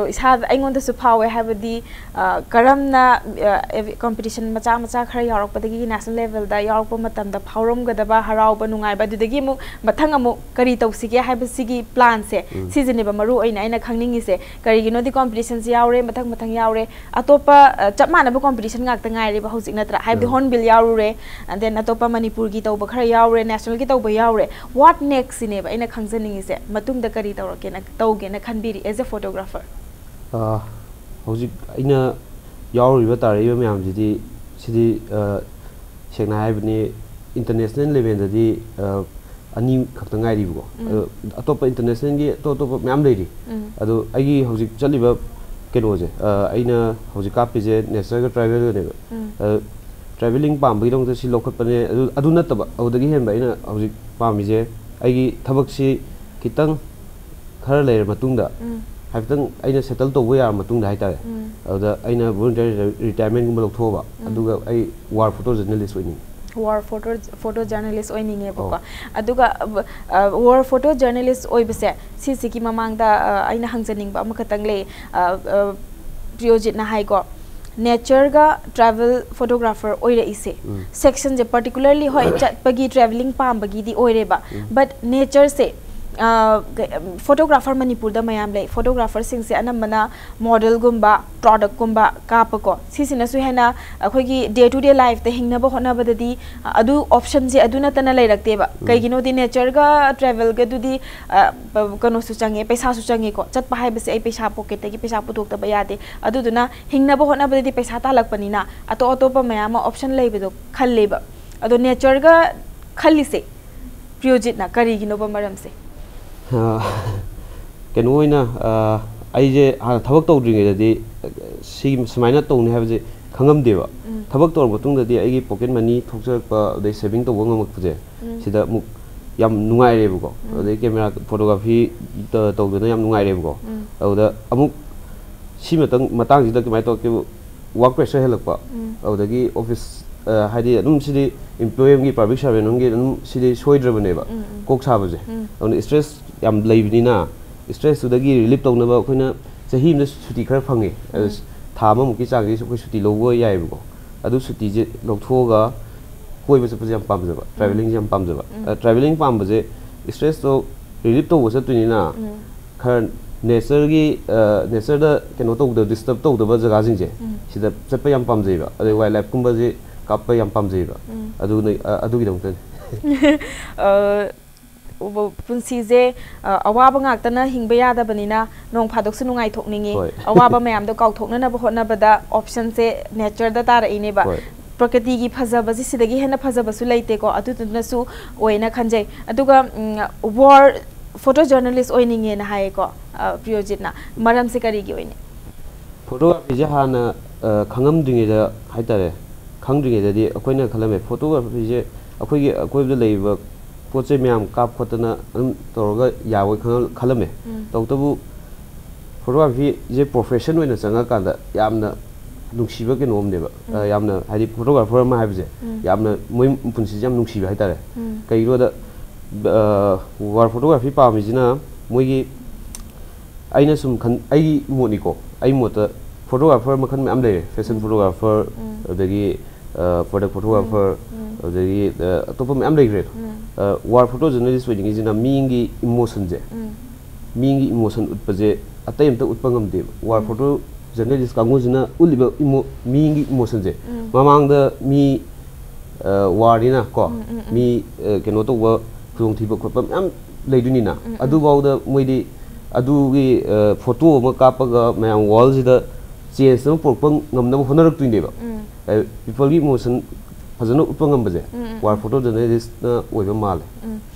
ꯏꯁꯥꯗ, ꯑꯩꯉꯣꯟꯗꯁꯨ ꯐꯥꯎꯋꯦ, ꯍꯥꯏꯕꯗꯤ, ꯑ, ꯀꯔꯝꯅ, ꯑ, ꯑꯦꯚ-, ꯀꯝꯄꯤꯇꯤꯁꯟ ꯃꯆꯥ ꯃꯆꯥ ꯈꯔ ꯌꯥꯎꯔꯛꯄꯗꯒꯤ ꯅꯦꯁꯅꯦꯜ ꯂꯦꯚꯦꯜꯗ ꯌꯥꯎꯔꯛꯄ ꯃꯇꯝꯗ ꯐꯥꯎꯔꯝꯒꯗꯕ ꯍꯔꯥꯎꯕ, ꯅꯨꯡꯉꯥꯏꯕ, ꯑꯗꯨꯗꯒꯤ ꯑꯃꯨꯛ ꯃꯊꯪ ꯑꯃꯨꯛ ꯀꯔꯤ ꯇꯧꯁꯤꯒꯦ ꯍꯥꯏꯕꯁꯤꯒꯤ ꯄ꯭ꯂꯥꯟꯁꯦ, ꯁꯤꯁꯤꯅꯦꯕ ꯃꯔꯨ ꯑꯣꯏꯅ ꯑꯩꯅ ꯈꯪꯅꯤꯡꯉꯤꯁꯦ꯫ ꯀꯔꯤꯒꯤꯅꯣꯗꯤ ꯀꯝꯄꯤꯇꯤꯁꯟꯁꯦ ꯌꯥꯎꯔꯦ, ꯃꯊꯪ ꯃꯊꯪ ꯌꯥꯎꯔꯦ, ꯑꯇꯣꯞꯄ, ꯑ, ꯆꯞ ꯃꯥꯟꯅꯕ ꯀꯝꯄꯤꯇꯤꯁꯟ ꯉꯥꯛꯇ ꯉꯥꯏꯔꯦꯕ ꯍꯧꯖꯤꯛ, ꯅꯠꯇ꯭ꯔꯥ? ꯍꯥꯏꯕꯗꯤ ꯍꯣꯔꯟꯕꯤꯜ ꯌꯥꯎꯔꯨꯔꯦ, and then ꯑꯇꯣꯞꯄ ꯃꯅꯤꯄꯨꯔꯒꯤ ꯇꯧꯕ ꯈꯔ ꯌꯥꯎꯔꯦ, ꯅꯦꯁꯅꯦꯜꯒꯤ ꯇꯧꯕ ꯌꯥꯎꯔꯦ꯫ What next ꯁꯤꯅꯦꯕ ꯑꯩꯅ ꯈꯪꯖꯅꯤꯡꯉꯤꯁꯦ, ꯃꯇꯨꯡꯗ ꯀꯔꯤ ꯇꯧꯔꯛꯀꯦꯅ, ꯇꯧꯒꯦꯅ ꯈꯟꯕꯤꯔꯤ as a photographer? ꯑ, ꯍꯧꯖꯤꯛ ꯑꯩꯅ ꯌꯥꯎꯔꯤꯕ, ꯇꯥꯔꯛꯏꯕ ꯃꯌꯥꯝꯁꯤꯗꯤ, ꯁꯤꯗꯤ, ꯑ, ꯁꯦꯡꯅ ꯍꯥꯏꯕꯅꯤ, ꯏꯟꯇꯔꯅꯦꯁꯅꯦꯜ ꯂꯦꯚꯦꯜꯗꯗꯤ, ꯑ, ꯑꯅꯤ ꯈꯛꯇ ꯉꯥꯏꯔꯤꯕꯀꯣ꯫ ꯑꯗꯣ ꯑꯇꯣꯞꯄ ꯏꯟꯇꯔꯅꯦꯁꯅꯦꯜꯒꯤ ꯑꯇꯣꯞ ꯑꯇꯣꯞꯄ ꯃꯌꯥꯝ ꯂꯩꯔꯤ꯫ ꯑꯗꯣ ꯑꯩꯒꯤ ꯍꯧꯖꯤꯛ ꯆꯠꯂꯤꯕ ꯀꯩꯅꯣꯁꯦ, ꯑ, ꯑꯩꯅ ꯍꯧꯖꯤꯛ ꯀꯥꯞꯄꯤꯁꯦ ꯅꯦꯆꯔꯒ ꯇ꯭ꯔꯥꯏꯕꯦꯜꯒꯅꯦꯕ꯫ ꯑ, ꯇ꯭ꯔꯥꯏꯕꯦꯂꯤꯡ ꯄꯥꯝꯕꯒꯤꯗꯃꯛꯇ ꯁꯤ ꯂꯧꯈꯠꯄꯅꯦ꯫ ꯑꯗꯨ, ꯑꯗꯨ ꯅꯠꯇꯕ, ꯑꯗꯨꯗꯒꯤ ꯍꯦꯟꯕ ꯑꯩꯅ ꯍꯧꯖꯤꯛ ꯄꯥꯝꯃꯤꯁꯦ, ꯑꯩꯒꯤ ꯊꯕꯛꯁꯤ ꯈꯤꯇꯪ ꯈꯔ ꯂꯩꯔ ꯃꯇꯨꯡꯗ, ꯍꯥꯏꯐꯦꯠꯇꯪ ꯑꯩꯅ ꯁꯦꯇꯜ ꯇꯧꯕ ꯌꯥꯔ ꯃꯇꯨꯡꯗ ꯍꯥꯏꯇꯥꯔꯦ, ꯑꯗꯨꯗ ꯑꯩꯅ ꯚꯣꯂꯨꯟꯇꯤꯌꯔ ꯔꯤꯇꯥꯌꯔꯃꯦꯟꯒꯨꯝꯕ ꯂꯧꯊꯣꯛꯑꯕ, ꯑꯗꯨꯒ ꯑꯩ ꯋꯥꯔ ꯐꯣꯇꯣ ꯖꯔꯅꯦꯂꯤꯁ ꯑꯣꯏꯅꯤꯡꯉꯤ꯫ War photo photo journalist ꯑꯣꯏꯅꯤꯡꯉꯦꯕꯀꯣ꯫ ꯑꯗꯨꯒ ꯋꯥꯔ ꯐꯣꯇꯣ ꯖꯔꯅꯦꯂꯤꯁ ꯑꯣꯏꯕꯁꯦ, ꯁꯤꯁꯤꯒꯤ ꯃꯃꯥꯡꯗ ꯑ, ꯑꯩꯅ ꯍꯪꯖꯅꯤꯡꯕ ꯑꯃꯈꯛꯇꯪ ꯂꯩ꯫ ꯑ, ꯑ, ꯄ꯭ꯔꯤꯌꯣꯖꯤꯠꯅ ꯍꯥꯏꯀꯣ, ꯅꯦꯆꯔꯒ ꯇ꯭ꯔꯥꯚꯦꯜ ꯐꯣꯇꯣꯒ꯭ꯔꯥꯐꯔ ꯑꯣꯏꯔꯛꯏꯁꯦ, ꯁꯦꯛꯁꯟꯁꯦ ꯄꯥꯔꯇꯤꯀꯨꯂꯔꯂꯤ, ꯍꯣꯏ, ꯆꯠꯄꯒꯤ, ꯇ꯭ꯔꯥꯚꯦꯂꯤꯡ ꯄꯥꯝꯕꯒꯤꯗꯤ ꯑꯣꯏꯔꯦꯕ, ꯕꯠ ꯅꯦꯆꯔꯁꯦ, ꯐꯣꯇꯣꯒ꯭ꯔꯥꯐꯔ ꯃꯅꯤꯄꯨꯔꯗ ꯃꯌꯥꯝ ꯂꯩ꯫ ꯐꯣꯇꯣꯒ꯭ꯔꯥꯐꯔꯁꯤꯡꯁꯦ ꯑꯅꯝꯕꯅ ꯃꯣꯗꯦꯜꯒꯨꯝꯕ, ꯄ꯭ꯔꯣꯗꯛꯀꯨꯝꯕ ꯀꯥꯞꯄꯀꯣ, ꯁꯤꯁꯤꯅꯁꯨ ꯍꯦꯟꯅ ꯑꯩꯈꯣꯏꯒꯤ ꯗꯦ ꯇꯨ ꯗꯦ ꯂꯥꯏꯐꯇ ꯍꯤꯡꯅꯕ ꯍꯣꯠꯅꯕꯗꯗꯤ, ꯑ, ꯑꯗꯨ ꯑꯣꯞꯁꯟꯁꯦ ꯑꯗꯨ ꯅꯠꯇꯅ ꯂꯩꯔꯛꯇꯦꯕ꯫ ꯀꯩꯒꯤꯅꯣꯗꯤ ꯅꯦꯆꯔꯒ ꯇ꯭ꯔꯥꯚꯦꯜꯒꯗꯨꯗꯤ, ꯑ, ꯄ-, ꯀꯩꯅꯣꯁꯨ ꯆꯪꯉꯦ, ꯄꯩꯁꯥꯁꯨ ꯆꯪꯉꯦꯀꯣ꯫ ꯆꯠꯄ ꯍꯥꯏꯕꯁꯦ ꯑꯩ ꯄꯩꯁꯥ ꯄꯣꯀꯦꯠꯇꯒꯤ ꯄꯩꯁꯥ ꯄꯨꯊꯣꯛꯇꯕ ꯌꯥꯗꯦ꯫ ꯑꯗꯨꯗꯨꯅ ꯍꯤꯡꯅꯕ ꯍꯣꯠꯅꯕꯗꯗꯤ ꯄꯩꯁꯥ ꯇꯥꯜꯂꯛꯄꯅꯤꯅ ꯑꯇꯣꯞ ꯑꯇꯣꯞꯄ ꯃꯌꯥꯝ ꯑꯃ ꯑꯣꯞꯁꯟ ꯂꯩꯕꯗꯣ ꯈꯜꯂꯦꯕ꯫ ꯑꯗꯣ ꯅꯦꯆꯔꯒ ꯈꯜꯂꯤꯁꯦ, ꯄ꯭ꯔꯤꯌꯣꯖꯤꯠꯅ ꯀꯔꯤꯒꯤꯅꯣꯕ ꯃꯔꯝꯁꯦ? ꯑ, ꯀꯩꯅꯣ ꯑꯣꯏꯅ, ꯑ, ꯑꯩꯁꯦ ꯍꯥꯟꯅ ꯊꯕꯛ ꯇꯧꯗ꯭ꯔꯤꯉꯩꯗꯗꯤ, ꯑ, ꯁꯤ ꯁꯨꯃꯥꯏꯅ ꯇꯧꯅꯤ ꯍꯥꯏꯕꯁꯦ ꯈꯪꯉꯝꯗꯦꯕ꯫ ꯊꯕꯛ ꯇꯧꯔ ꯃꯇꯨꯡꯗꯗꯤ ꯑꯩꯒꯤ ꯄꯣꯀꯦꯠ ꯃꯅꯤ ꯊꯣꯛꯆꯔꯛꯄ, ꯑꯗꯩ ꯁꯦꯚꯤꯡ ꯇꯧꯕ ꯉꯝꯃꯛꯄꯁꯦ, ꯁꯤꯗ ꯑꯃꯨꯛ ꯌꯥꯝ ꯅꯨꯡꯉꯥꯏꯔꯦꯕꯀꯣ꯫ ꯑꯗꯩ ꯀꯦꯃꯦꯔꯥ ꯐꯣꯇꯣꯒ꯭ꯔꯥꯐꯤ ꯇ-, ꯇꯧꯗꯅ ꯌꯥꯝ ꯅꯨꯡꯉꯥꯏꯔꯦꯕꯀꯣ꯫ ꯑꯗꯨꯗ ꯑꯃꯨꯛ ꯁꯤ ꯃꯇꯪ-, ꯃꯇꯥꯡꯁꯤꯗ ꯀꯃꯥꯏꯅ ꯇꯧꯔꯛꯀꯦꯕꯨ, ꯋꯥꯔꯛ ꯄ꯭ꯔꯦꯁꯔ ꯍꯦꯜꯂꯛꯄ꯫ ꯑꯗꯨꯗꯒꯤ ꯑꯣꯐꯤꯁ, ꯑ, ꯍꯥꯏꯗꯤ ꯑꯗꯨꯝ ꯁꯤꯗꯤ employee ꯑꯃꯒꯤ, ꯄꯕ꯭ꯂꯤꯛ ꯁꯥꯔꯚꯦꯟ ꯑꯃꯒꯤ ꯑꯗꯨꯝ ꯁꯤꯗꯤ ꯁꯣꯏꯗ꯭ꯔꯕꯅꯦꯕ, ꯀꯣꯛ ꯁꯥꯕꯁꯦ꯫ ꯑꯗꯨꯅ ꯏꯁꯇ꯭ꯔꯦꯁ ꯌꯥꯝ ꯂꯩꯕꯅꯤꯅ, ꯏꯁꯇ꯭ꯔꯦꯁꯇꯨꯗꯒꯤ ꯔꯤꯂꯤꯞ ꯇꯧꯅꯕ ꯑꯩꯈꯣꯏꯅ ꯆꯍꯤ ꯑꯃꯗ ꯁꯨꯇꯤ ꯈꯔ ꯐꯪꯉꯦ꯫ ꯑꯗꯨ ꯊꯥ ꯑꯃꯃꯨꯛꯀꯤ ꯆꯥꯡꯁꯤ ꯑꯩꯈꯣꯏ ꯁꯨꯇꯤ ꯂꯧꯕ ꯌꯥꯏꯑꯕꯀꯣ꯫ ꯑꯗꯨ ꯁꯨꯇꯤꯁꯦ ꯂꯧꯊꯣꯛꯑꯒ ꯀꯣꯏꯕ ꯆꯠꯄꯁꯦ ꯌꯥꯝ ꯄꯥꯝꯖꯕ, ꯇ꯭ꯔꯥꯚꯦꯂꯤꯡꯁꯦ ꯌꯥꯝ ꯄꯥꯝꯖꯕ꯫ ꯑ, ꯇ꯭ꯔꯥꯚꯦꯂꯤꯡ ꯄꯥꯝꯕꯁꯦ ꯏꯁꯇ꯭ꯔꯦꯁꯇꯣ ꯔꯤꯂꯤꯞ ꯇꯧꯕ ꯆꯠꯇꯣꯏꯅꯤꯅ, ꯈꯔ ꯅꯦꯆꯔꯒꯤ, ꯑ, ꯅꯦꯆꯔꯗ ꯀꯩꯅꯣ ꯇꯧꯗꯕ, ꯗꯤꯁꯇꯔꯕ ꯇꯧꯗꯕ ꯖꯒꯥꯁꯤꯡꯁꯦ, ꯁꯤꯗ ꯆꯠꯄ ꯌꯥꯝ ꯄꯥꯝꯖꯩꯕ꯫ ꯑꯗꯩ ꯋꯥꯏꯜ ꯂꯥꯏꯐꯀꯨꯝꯕꯁꯦ ꯀꯥꯞꯄ ꯌꯥꯝ ꯄꯥꯝꯖꯩꯕ꯫ ꯑꯗꯨꯅ, ꯑ, ꯑꯗꯨꯒꯤꯗꯃꯛꯇꯅꯤ꯫ ꯑ, ꯎꯕ-, ꯄꯨꯟꯁꯤꯁꯦ, ꯑ, ꯑꯋꯥꯕ ꯉꯥꯛꯇꯅ ꯍꯤꯡꯕ ꯌꯥꯗꯕꯅꯤꯅ, ꯅꯣꯡ ꯐꯥꯗꯣꯛꯁꯨ ꯅꯨꯡꯉꯥꯏꯊꯣꯛꯅꯤꯡꯉꯤ꯫ ꯍꯣꯏ꯫ ꯑꯋꯥꯕ ꯃꯌꯥꯝꯗꯣ ꯀꯥꯎꯊꯣꯛꯅꯅꯕ ꯍꯣꯠꯅꯕꯗ ꯑꯣꯞꯁꯟꯁꯦ ꯅꯦꯆꯔꯗ ꯇꯥꯔꯛꯏꯅꯦꯕ꯫ ꯍꯣꯏ꯫ ꯄ꯭ꯔꯀ꯭ꯔꯤꯇꯤꯒꯤ ꯐꯖꯕꯁꯤ ꯁꯤꯗꯒꯤ ꯍꯦꯟꯅ ꯐꯖꯕꯁꯨ ꯂꯩꯇꯦꯀꯣ, ꯑꯗꯨꯗꯨꯅꯁꯨ ꯑꯣꯏꯅ ꯈꯟꯖꯩ꯫ ꯑꯗꯨꯒ, ꯎꯝ, ꯋꯥꯔ ꯐꯣꯇꯣ ꯖꯔꯅꯦꯂꯤꯁ ꯑꯣꯏꯅꯤꯡꯉꯦꯅ ꯍꯥꯏꯌꯦꯀꯣ, ꯑ, ꯄ꯭ꯔꯤꯌꯣꯖꯤꯠꯅ꯫ ꯃꯔꯝꯁꯦ ꯀꯔꯤꯒꯤ ꯑꯣꯏꯅꯤ? ꯐꯣꯇꯣꯒ꯭ꯔꯥꯐꯤꯁꯦ ꯍꯥꯟꯅ, ꯑ, ꯈꯪꯉꯝꯗ꯭ꯔꯤꯉꯩꯗ ꯍꯥꯏꯇꯥꯔꯦ, ꯈꯪꯗ꯭ꯔꯤꯉꯩꯗꯗꯤ ꯑꯩꯈꯣꯏꯅ ꯈꯜꯂꯝꯃꯦ, ꯐꯣꯇꯣꯒ꯭ꯔꯥꯐꯤꯁꯦ ꯑꯩꯈꯣꯏꯒꯤ ꯑꯀꯣꯏꯕꯗ ꯂꯩꯔꯤꯕ ꯄꯣꯠ ꯆꯩ ꯃꯌꯥꯝ ꯀꯥꯞ ꯈꯣꯠꯇꯅ ꯑꯗꯨꯝ ꯇꯧꯔꯒ ꯌꯥꯕꯣꯏ ꯈꯪꯉ-, ꯈꯜꯂꯝꯃꯦ꯫ ꯎꯝ꯫ ꯇꯧꯕꯇꯕꯨ ꯐꯣꯇꯣꯒ꯭ꯔꯥꯐꯤꯁꯦ ꯄ꯭ꯔꯣꯐꯦꯁꯟ ꯑꯣꯏꯅ ꯆꯪꯉꯀꯥꯟꯗ ꯌꯥꯝꯅ ꯅꯨꯡꯁꯤꯕ ꯀꯩꯅꯣꯝꯅꯦꯕ꯫ ꯑ, ꯌꯥꯝꯅ, ꯍꯥꯏꯗꯤ, ꯐꯣꯇꯣꯒ꯭ꯔꯥꯐꯔ ꯑꯃ ꯍꯥꯏꯕꯁꯦ ꯌꯥꯝꯅ ꯃꯣꯏ ꯄꯨꯟꯁꯤꯁꯦ ꯌꯥꯝ ꯅꯨꯡꯁꯤꯕ ꯍꯥꯏꯇꯥꯔꯦ꯫ ꯀꯩꯒꯤꯅꯣꯗ, ꯑ, ꯋꯥꯔ ꯐꯣꯇꯣꯒ꯭ꯔꯥꯐꯤ ꯄꯥꯝꯃꯤꯁꯤꯅ ꯃꯣꯏꯒꯤ, ꯑꯩꯅ ꯁꯨꯝ ꯈꯟ ꯑꯩꯒꯤ ꯃꯣꯠꯅꯤꯀꯣ, ꯑꯩ ꯃꯣꯠꯇ ꯐꯣꯇꯣꯒ꯭ꯔꯥꯐꯔ ꯃꯈꯜ ꯃꯌꯥꯝ ꯂꯩꯔꯦ, ꯐꯦꯁꯟ ꯐꯣꯇꯣꯒ꯭ꯔꯥꯐꯔ, ꯑꯗꯒꯤ ꯄ꯭ꯔꯗꯛ ꯐꯣꯇꯣꯒ꯭ꯔꯥꯐꯔ, ꯑꯗꯒꯤ ꯑ, ꯑꯇꯣꯞꯄ ꯃꯌꯥꯝ ꯂꯩꯈ꯭ꯔꯦ꯫ ꯋꯥꯔ ꯐꯣꯇꯣ ꯖꯔꯅꯦꯂꯤꯁ ꯑꯣꯏꯅꯤꯡꯉꯤꯁꯤꯅ ꯃꯤꯒꯤ ꯏꯃꯣꯁꯟꯁꯦ, ꯃꯤꯒꯤ ꯏꯃꯣꯁꯟ ꯎꯠꯄꯁꯦ ꯑꯇꯩ ꯑꯝꯇ ꯎꯠꯄ ꯉꯝꯗꯦꯕ꯫ ꯋꯥꯔ ꯐꯣꯇꯣ ꯖꯔꯅꯦꯂꯤꯁ ꯀꯥꯡꯕꯨꯁꯤꯅ ꯎꯠꯂꯤꯕ ꯏꯃꯣ ꯃꯤꯒꯤ ꯏꯃꯣꯁꯟꯁꯦ, ꯃꯃꯥꯡꯗ ꯃꯤ, ꯑ, ꯋꯥꯔꯅꯤꯅ ꯀꯣ, ꯃꯤ, ꯑ, ꯀꯩꯅꯣ ꯇꯧꯕ, ꯈꯨꯗꯣꯡꯊꯤꯕ ꯈꯣꯠꯄ ꯃꯌꯥꯝ ꯂꯩꯗꯣꯏꯅꯤꯅ, ꯑꯗꯨꯐꯥꯎꯗ ꯃꯣꯏꯗꯤ ꯑꯗꯨꯒꯤ, ꯑ, ꯐꯣꯇꯣ ꯑꯃ ꯀꯥꯞꯄꯒ ꯃꯌꯥꯝ ꯋꯥꯔꯜꯁꯤꯗ ꯆꯦꯟꯖ ꯑꯃ ꯄꯨꯔꯛꯄ ꯉꯝꯅꯕ ꯍꯣꯠꯅꯔꯛꯇꯣꯏꯅꯦꯕ꯫ ꯄꯤꯄꯜꯒꯤ ꯏꯃꯣꯁꯟ ꯐꯖꯅ ꯎꯠꯄ ꯉꯝꯕꯁꯦ ꯋꯥꯔ ꯐꯣꯇꯣ ꯖꯔꯅꯦꯂꯤꯁꯅ ꯑꯣꯏꯕ ꯃꯥꯜꯂꯦ꯫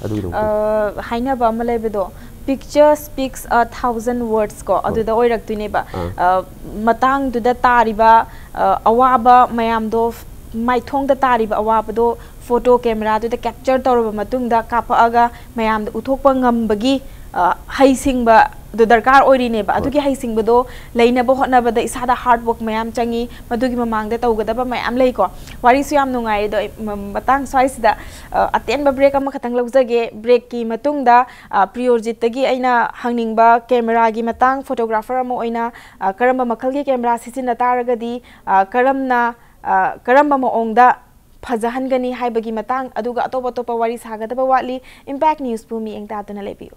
ꯑꯗꯨꯒꯤꯗꯃꯛꯇ꯫ ꯑ, ꯍꯥꯏꯅꯕ ꯑꯃ ꯂꯩꯕꯗꯣ, "Picture speaks a thousand words" ꯀꯣ, ꯑꯗꯨꯗ ꯑꯣꯏꯔꯛꯇꯣꯏꯅꯦꯕ꯫ ꯑ, ꯃꯇꯥꯡꯗꯨꯗ ꯇꯥꯔꯤꯕ, ꯑ, ꯑꯋꯥꯕ ꯃꯌꯥꯝꯗꯣ, ꯃꯥꯏꯊꯣꯡꯗ ꯇꯥꯔꯤꯕ ꯑꯋꯥꯕꯗꯣ ꯐꯣꯇꯣ ꯀꯦꯃꯦꯔꯥꯗꯨꯗ ꯀꯦꯞꯆꯔ ꯇꯧꯔꯕ ꯃꯇꯨꯡꯗ ꯀꯥꯞꯄꯛꯑꯒ ꯃꯌꯥꯝꯗ ꯎꯠꯊꯣꯛꯄ ꯉꯝꯕꯒꯤ, ꯑ, ꯍꯩꯁꯤꯡꯕ ꯑꯗꯨ ꯗꯔꯀꯥꯔ ꯑꯣꯏꯔꯤꯅꯦꯕ꯫ ꯑꯗꯨꯒꯤ ꯍꯩꯁꯤꯡꯕꯗꯣ ꯂꯩꯅꯕ ꯍꯣꯠꯅꯕꯗ ꯏꯁꯥꯗ ꯍꯥꯔꯗ ꯋꯥꯔꯛ ꯃꯌꯥꯝ ꯆꯪꯉꯤ꯫ ꯃꯗꯨꯒꯤ ꯃꯃꯥꯡꯗ ꯇꯧꯒꯗꯕ ꯃꯌꯥꯝ ꯂꯩꯀꯣ꯫ ꯋꯥꯔꯤꯁꯨ ꯌꯥꯝ ꯅꯨꯡꯉꯥꯏ꯫ ꯑꯗꯣ ꯑꯩ ꯃ-, ꯃꯇꯥꯡ ꯁ꯭ꯋꯥꯏꯁꯤꯗ, ꯑ, ꯑꯇꯦꯟꯕ ꯕ꯭ꯔꯦꯛ ꯑꯃꯈꯛꯇꯪ ꯂꯧꯖꯒꯦ꯫ ꯕ꯭ꯔꯦꯛꯀꯤ ꯃꯇꯨꯡꯗ, ꯑ, ꯄ꯭ꯔꯤꯌꯣꯖꯤꯠꯇꯒꯤ ꯑꯩꯅ ꯍꯪꯅꯤꯡꯕ, ꯀꯦꯃꯦꯔꯥꯒꯤ ꯃꯇꯥꯡ, ꯐꯣꯇꯣꯒ꯭ꯔꯥꯐꯔ ꯑꯃ ꯑꯣꯏꯅ, ꯑ, ꯀꯔꯝꯕ ꯃꯈꯜꯒꯤ ꯀꯦꯃꯦꯔꯥ ꯁꯤꯖꯤꯟꯅ ꯇꯥꯔꯒꯗꯤ, ꯑ, ꯀꯔꯝꯅ, ꯑ, ꯀꯔꯝꯕ ꯃꯑꯣꯡꯗ ꯐꯖꯍꯟꯒꯅꯤ ꯍꯥꯏꯕꯒꯤ ꯃꯇꯥꯡ, ꯑꯗꯨꯒ ꯑꯇꯣꯞ ꯑꯇꯣꯞꯄ ꯋꯥꯔꯤ ꯁꯥꯒꯗꯕ ꯋꯥꯠꯂꯤ꯫ ꯏꯝꯄꯦꯛ ꯅ꯭ꯌꯨꯁꯄꯨ ꯃꯤꯠꯌꯦꯡ ꯇꯥꯗꯨꯅ ꯂꯩꯕꯤꯌꯨ꯫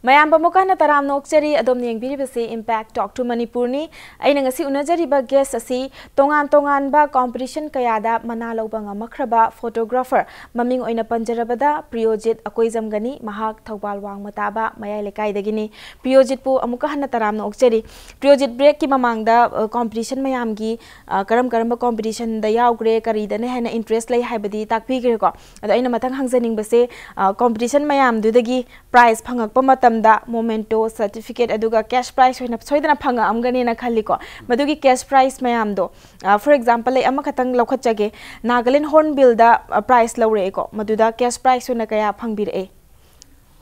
ꯃꯌꯥꯝꯕꯨ ꯑꯃꯨꯛꯀ ꯍꯟꯅ ꯇꯔꯥꯝꯅ ꯑꯣꯛꯆꯔꯤ꯫ ꯑꯗꯣꯝꯅ ꯌꯦꯡꯕꯤꯔꯤꯕꯁꯤ Impact Talk to Manipurꯅꯤ꯫ ꯑꯩꯅ ꯉꯁꯤ ꯎꯅꯖꯔꯤꯕ ꯒꯦꯁ ꯑꯁꯤ ꯇꯣꯉꯥꯟ ꯇꯣꯉꯥꯟꯕ ꯀꯣꯝꯄꯤꯇꯤꯁꯟ ꯀꯌꯥꯗ ꯃꯅꯥ ꯂꯧꯕ ꯉꯝꯃꯛꯈ꯭ꯔꯕ ꯐꯣꯇꯣꯒ꯭ꯔꯥꯐꯔ, ꯃꯃꯤꯡ ꯑꯣꯏꯅ ꯄꯟꯖꯔꯕꯗ ꯄ꯭ꯔꯤꯌꯣꯖꯤꯠ ꯑꯀꯣꯏꯖꯝꯒꯅꯤ꯫ ꯃꯍꯥꯛ ꯊꯧꯕꯥꯜ ꯋꯥꯡꯃ ꯇꯥꯕ ꯃꯌꯥꯏ ꯂꯩꯀꯥꯏꯗꯒꯤꯅꯤ꯫ ꯄ꯭ꯔꯤꯌꯣꯖꯤꯠꯄꯨ ꯑꯃꯨꯛꯀ ꯍꯟꯅ ꯇꯔꯥꯝꯅ ꯑꯣꯛꯆꯔꯤ꯫ ꯄ꯭ꯔꯤꯌꯣꯖꯤꯠ, ꯕ꯭ꯔꯦꯛꯀꯤ ꯃꯃꯥꯡꯗ, ꯑ, ꯀꯣꯝꯄꯤꯇꯤꯁꯟ ꯃꯌꯥꯝꯒꯤ, ꯑ, ꯀꯔꯝ ꯀꯔꯝꯕ ꯀꯣꯝꯄꯤꯇꯤꯁꯟꯗ ꯌꯥꯎꯈ꯭ꯔꯦ, ꯀꯔꯤꯗꯅ ꯍꯦꯟꯅ ꯏꯟꯇꯔꯦꯁ ꯂꯩ ꯍꯥꯏꯕꯗꯤ ꯇꯥꯛꯄꯤꯈ꯭ꯔꯦꯀꯣ꯫ ꯑꯗꯣ ꯑꯩꯅ ꯃꯊꯪ ꯍꯪꯖꯅꯤꯡꯕꯁꯦ, ꯑ, ꯀꯣꯝꯄꯤꯇꯤꯁꯟ ꯃꯌꯥꯝꯗꯨꯗꯒꯤ ꯄ꯭ꯔꯥꯏꯖ ꯐꯪꯉꯛꯄ ꯃꯇꯝꯗ ꯃꯣꯃꯦꯟꯇꯣ, ꯁꯔꯇꯤꯐꯤꯀꯦꯠ, ꯑꯗꯨꯒ ꯀꯦꯁ ꯄ꯭ꯔꯥꯏꯖ ꯑꯣꯏꯅ ꯁꯣꯏꯗꯅ ꯐꯪꯉꯛꯑꯝꯒꯅꯦꯅ ꯈꯜꯂꯤꯀꯣ꯫ ꯃꯗꯨꯒꯤ ꯀꯦꯁ ꯄ꯭ꯔꯥꯏꯖ ꯃꯌꯥꯝꯗꯣ, ꯑ, for example, ꯑꯩ ꯑꯃꯈꯛꯇꯪ ꯂꯧꯈꯠꯆꯒꯦ꯫ ꯅꯥꯒꯥꯂꯦꯟ ꯍꯣꯔꯟꯕꯤꯜꯗ, ꯑ, ꯄ꯭ꯔꯥꯏꯖ ꯂꯧꯔꯛꯑꯦꯀꯣ꯫ ꯃꯗꯨꯗ ꯀꯦꯁ ꯄ꯭ꯔꯥꯏꯖ ꯑꯣꯏꯅ ꯀꯌꯥ ꯐꯪꯕꯤꯔꯛꯑꯦ?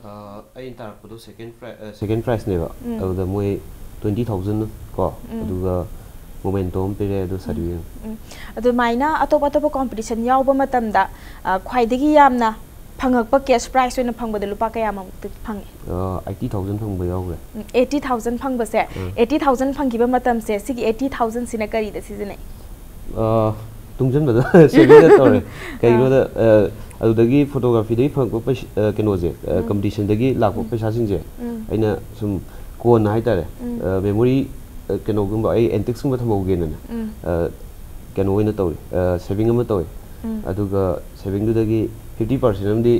ꯑ, ꯑꯩꯅ ꯇꯥꯔꯛꯄꯗꯣ ꯁꯦꯀꯦꯟ ꯄ꯭ꯔꯥꯏ-, ꯑ, ꯁꯦꯀꯦꯟ ꯄ꯭ꯔꯥꯏꯖꯅꯦꯕ꯫ ꯑꯗꯨꯗ ꯃꯣꯏ, ꯇ꯭ꯋꯦꯟꯇꯤ ꯊꯥꯎꯖꯟ ꯀꯣ, ꯎꯝ꯫ ꯑꯗꯨꯒ ꯃꯣꯃꯦꯟꯇꯣ ꯑꯃ ꯄꯤꯔꯛꯑꯦ, ꯑꯗꯨ ꯁꯥꯔꯇꯤꯐꯤꯀꯦꯠ꯫ ꯎꯝ꯫ ꯑꯗꯨꯃꯥꯏꯅ ꯑꯇꯣꯞ ꯑꯇꯣꯞꯄ ꯀꯣꯝꯄꯤꯇꯤꯁꯟ ꯌꯥꯎꯕ ꯃꯇꯝꯗ, ꯑ, ꯈ꯭ꯋꯥꯏꯗꯒꯤ ꯌꯥꯝꯅ ꯐꯪꯉꯛꯄ ꯀꯦꯁ ꯄ꯭ꯔꯥꯏꯖ ꯑꯣꯏꯅ ꯐꯪꯕꯗ ꯂꯨꯄꯥ ꯀꯌꯥꯃꯨꯛꯇꯤ ꯐꯪꯉꯤ? ꯑ, ꯑꯩꯠꯇꯤ ꯊꯥꯎꯖꯟ ꯐꯪꯕ ꯌꯥꯎꯈ꯭ꯔꯦ꯫ ꯎꯝ, ꯑꯩꯠꯇꯤ ꯊꯥꯎꯖꯟ ꯐꯪꯕꯁꯦ, ꯎꯝ꯫ ꯑꯩꯠꯇꯤ ꯊꯥꯎꯖꯟ ꯐꯪꯈꯤꯕ ꯃꯇꯝꯁꯦ, ꯁꯤꯒꯤ ꯑꯩꯠꯇꯤ ꯊꯥꯎꯖꯟꯁꯤꯅ ꯀꯔꯤꯗ ꯁꯤꯖꯤꯟꯅꯩ? ꯑ, ꯇꯨꯡꯁꯤꯟꯕꯗ ꯁꯦꯚꯤꯡꯗ ꯇꯧꯔꯦ꯫ ꯀꯩꯒꯤꯅꯣꯗ, ꯑ, ꯑꯗꯨꯗꯒꯤ ꯐꯣꯇꯣꯒ꯭ꯔꯥꯐꯤꯗꯒꯤ ꯐꯪꯉꯛꯄ ꯄꯩꯁ-, ꯑ, ꯀꯩꯅꯣꯁꯦ, ꯑ, ꯎꯝ꯫ ꯀꯝꯄꯤꯇꯤꯁꯟꯗꯒꯤ ꯂꯥꯛꯄ ꯎꯝ꯫ ꯄꯩꯁꯥꯁꯤꯡꯁꯦ ꯎꯝ꯫ ꯑꯩꯅ ꯁꯨꯝ ꯀꯣꯟꯅ ꯍꯥꯏꯇꯥꯔꯦ, ꯎꯝ꯫ ꯑ, ꯃꯦꯃꯣꯔꯤ, ꯑ, ꯀꯩꯅꯣꯒꯨꯝꯕ, ꯑꯩ ꯑꯦꯟꯇꯤꯛꯁꯀꯨꯝꯕ ꯊꯝꯍꯧꯒꯦꯅꯅꯦ, ꯎꯝ꯫ ꯑ, ꯀꯩꯅꯣ ꯑꯣꯏꯅ ꯇꯧꯔꯤ, ꯑ, ꯁꯦꯚꯤꯡ ꯑꯃ ꯇꯧꯔꯤ꯫ ꯎꯝ꯫ ꯑꯗꯨꯒ ꯁꯦꯚꯤꯡꯗꯨꯗꯒꯤ ꯐꯤꯐꯇꯤ ꯄꯥꯔꯁꯦꯟ ꯑꯃꯗꯤ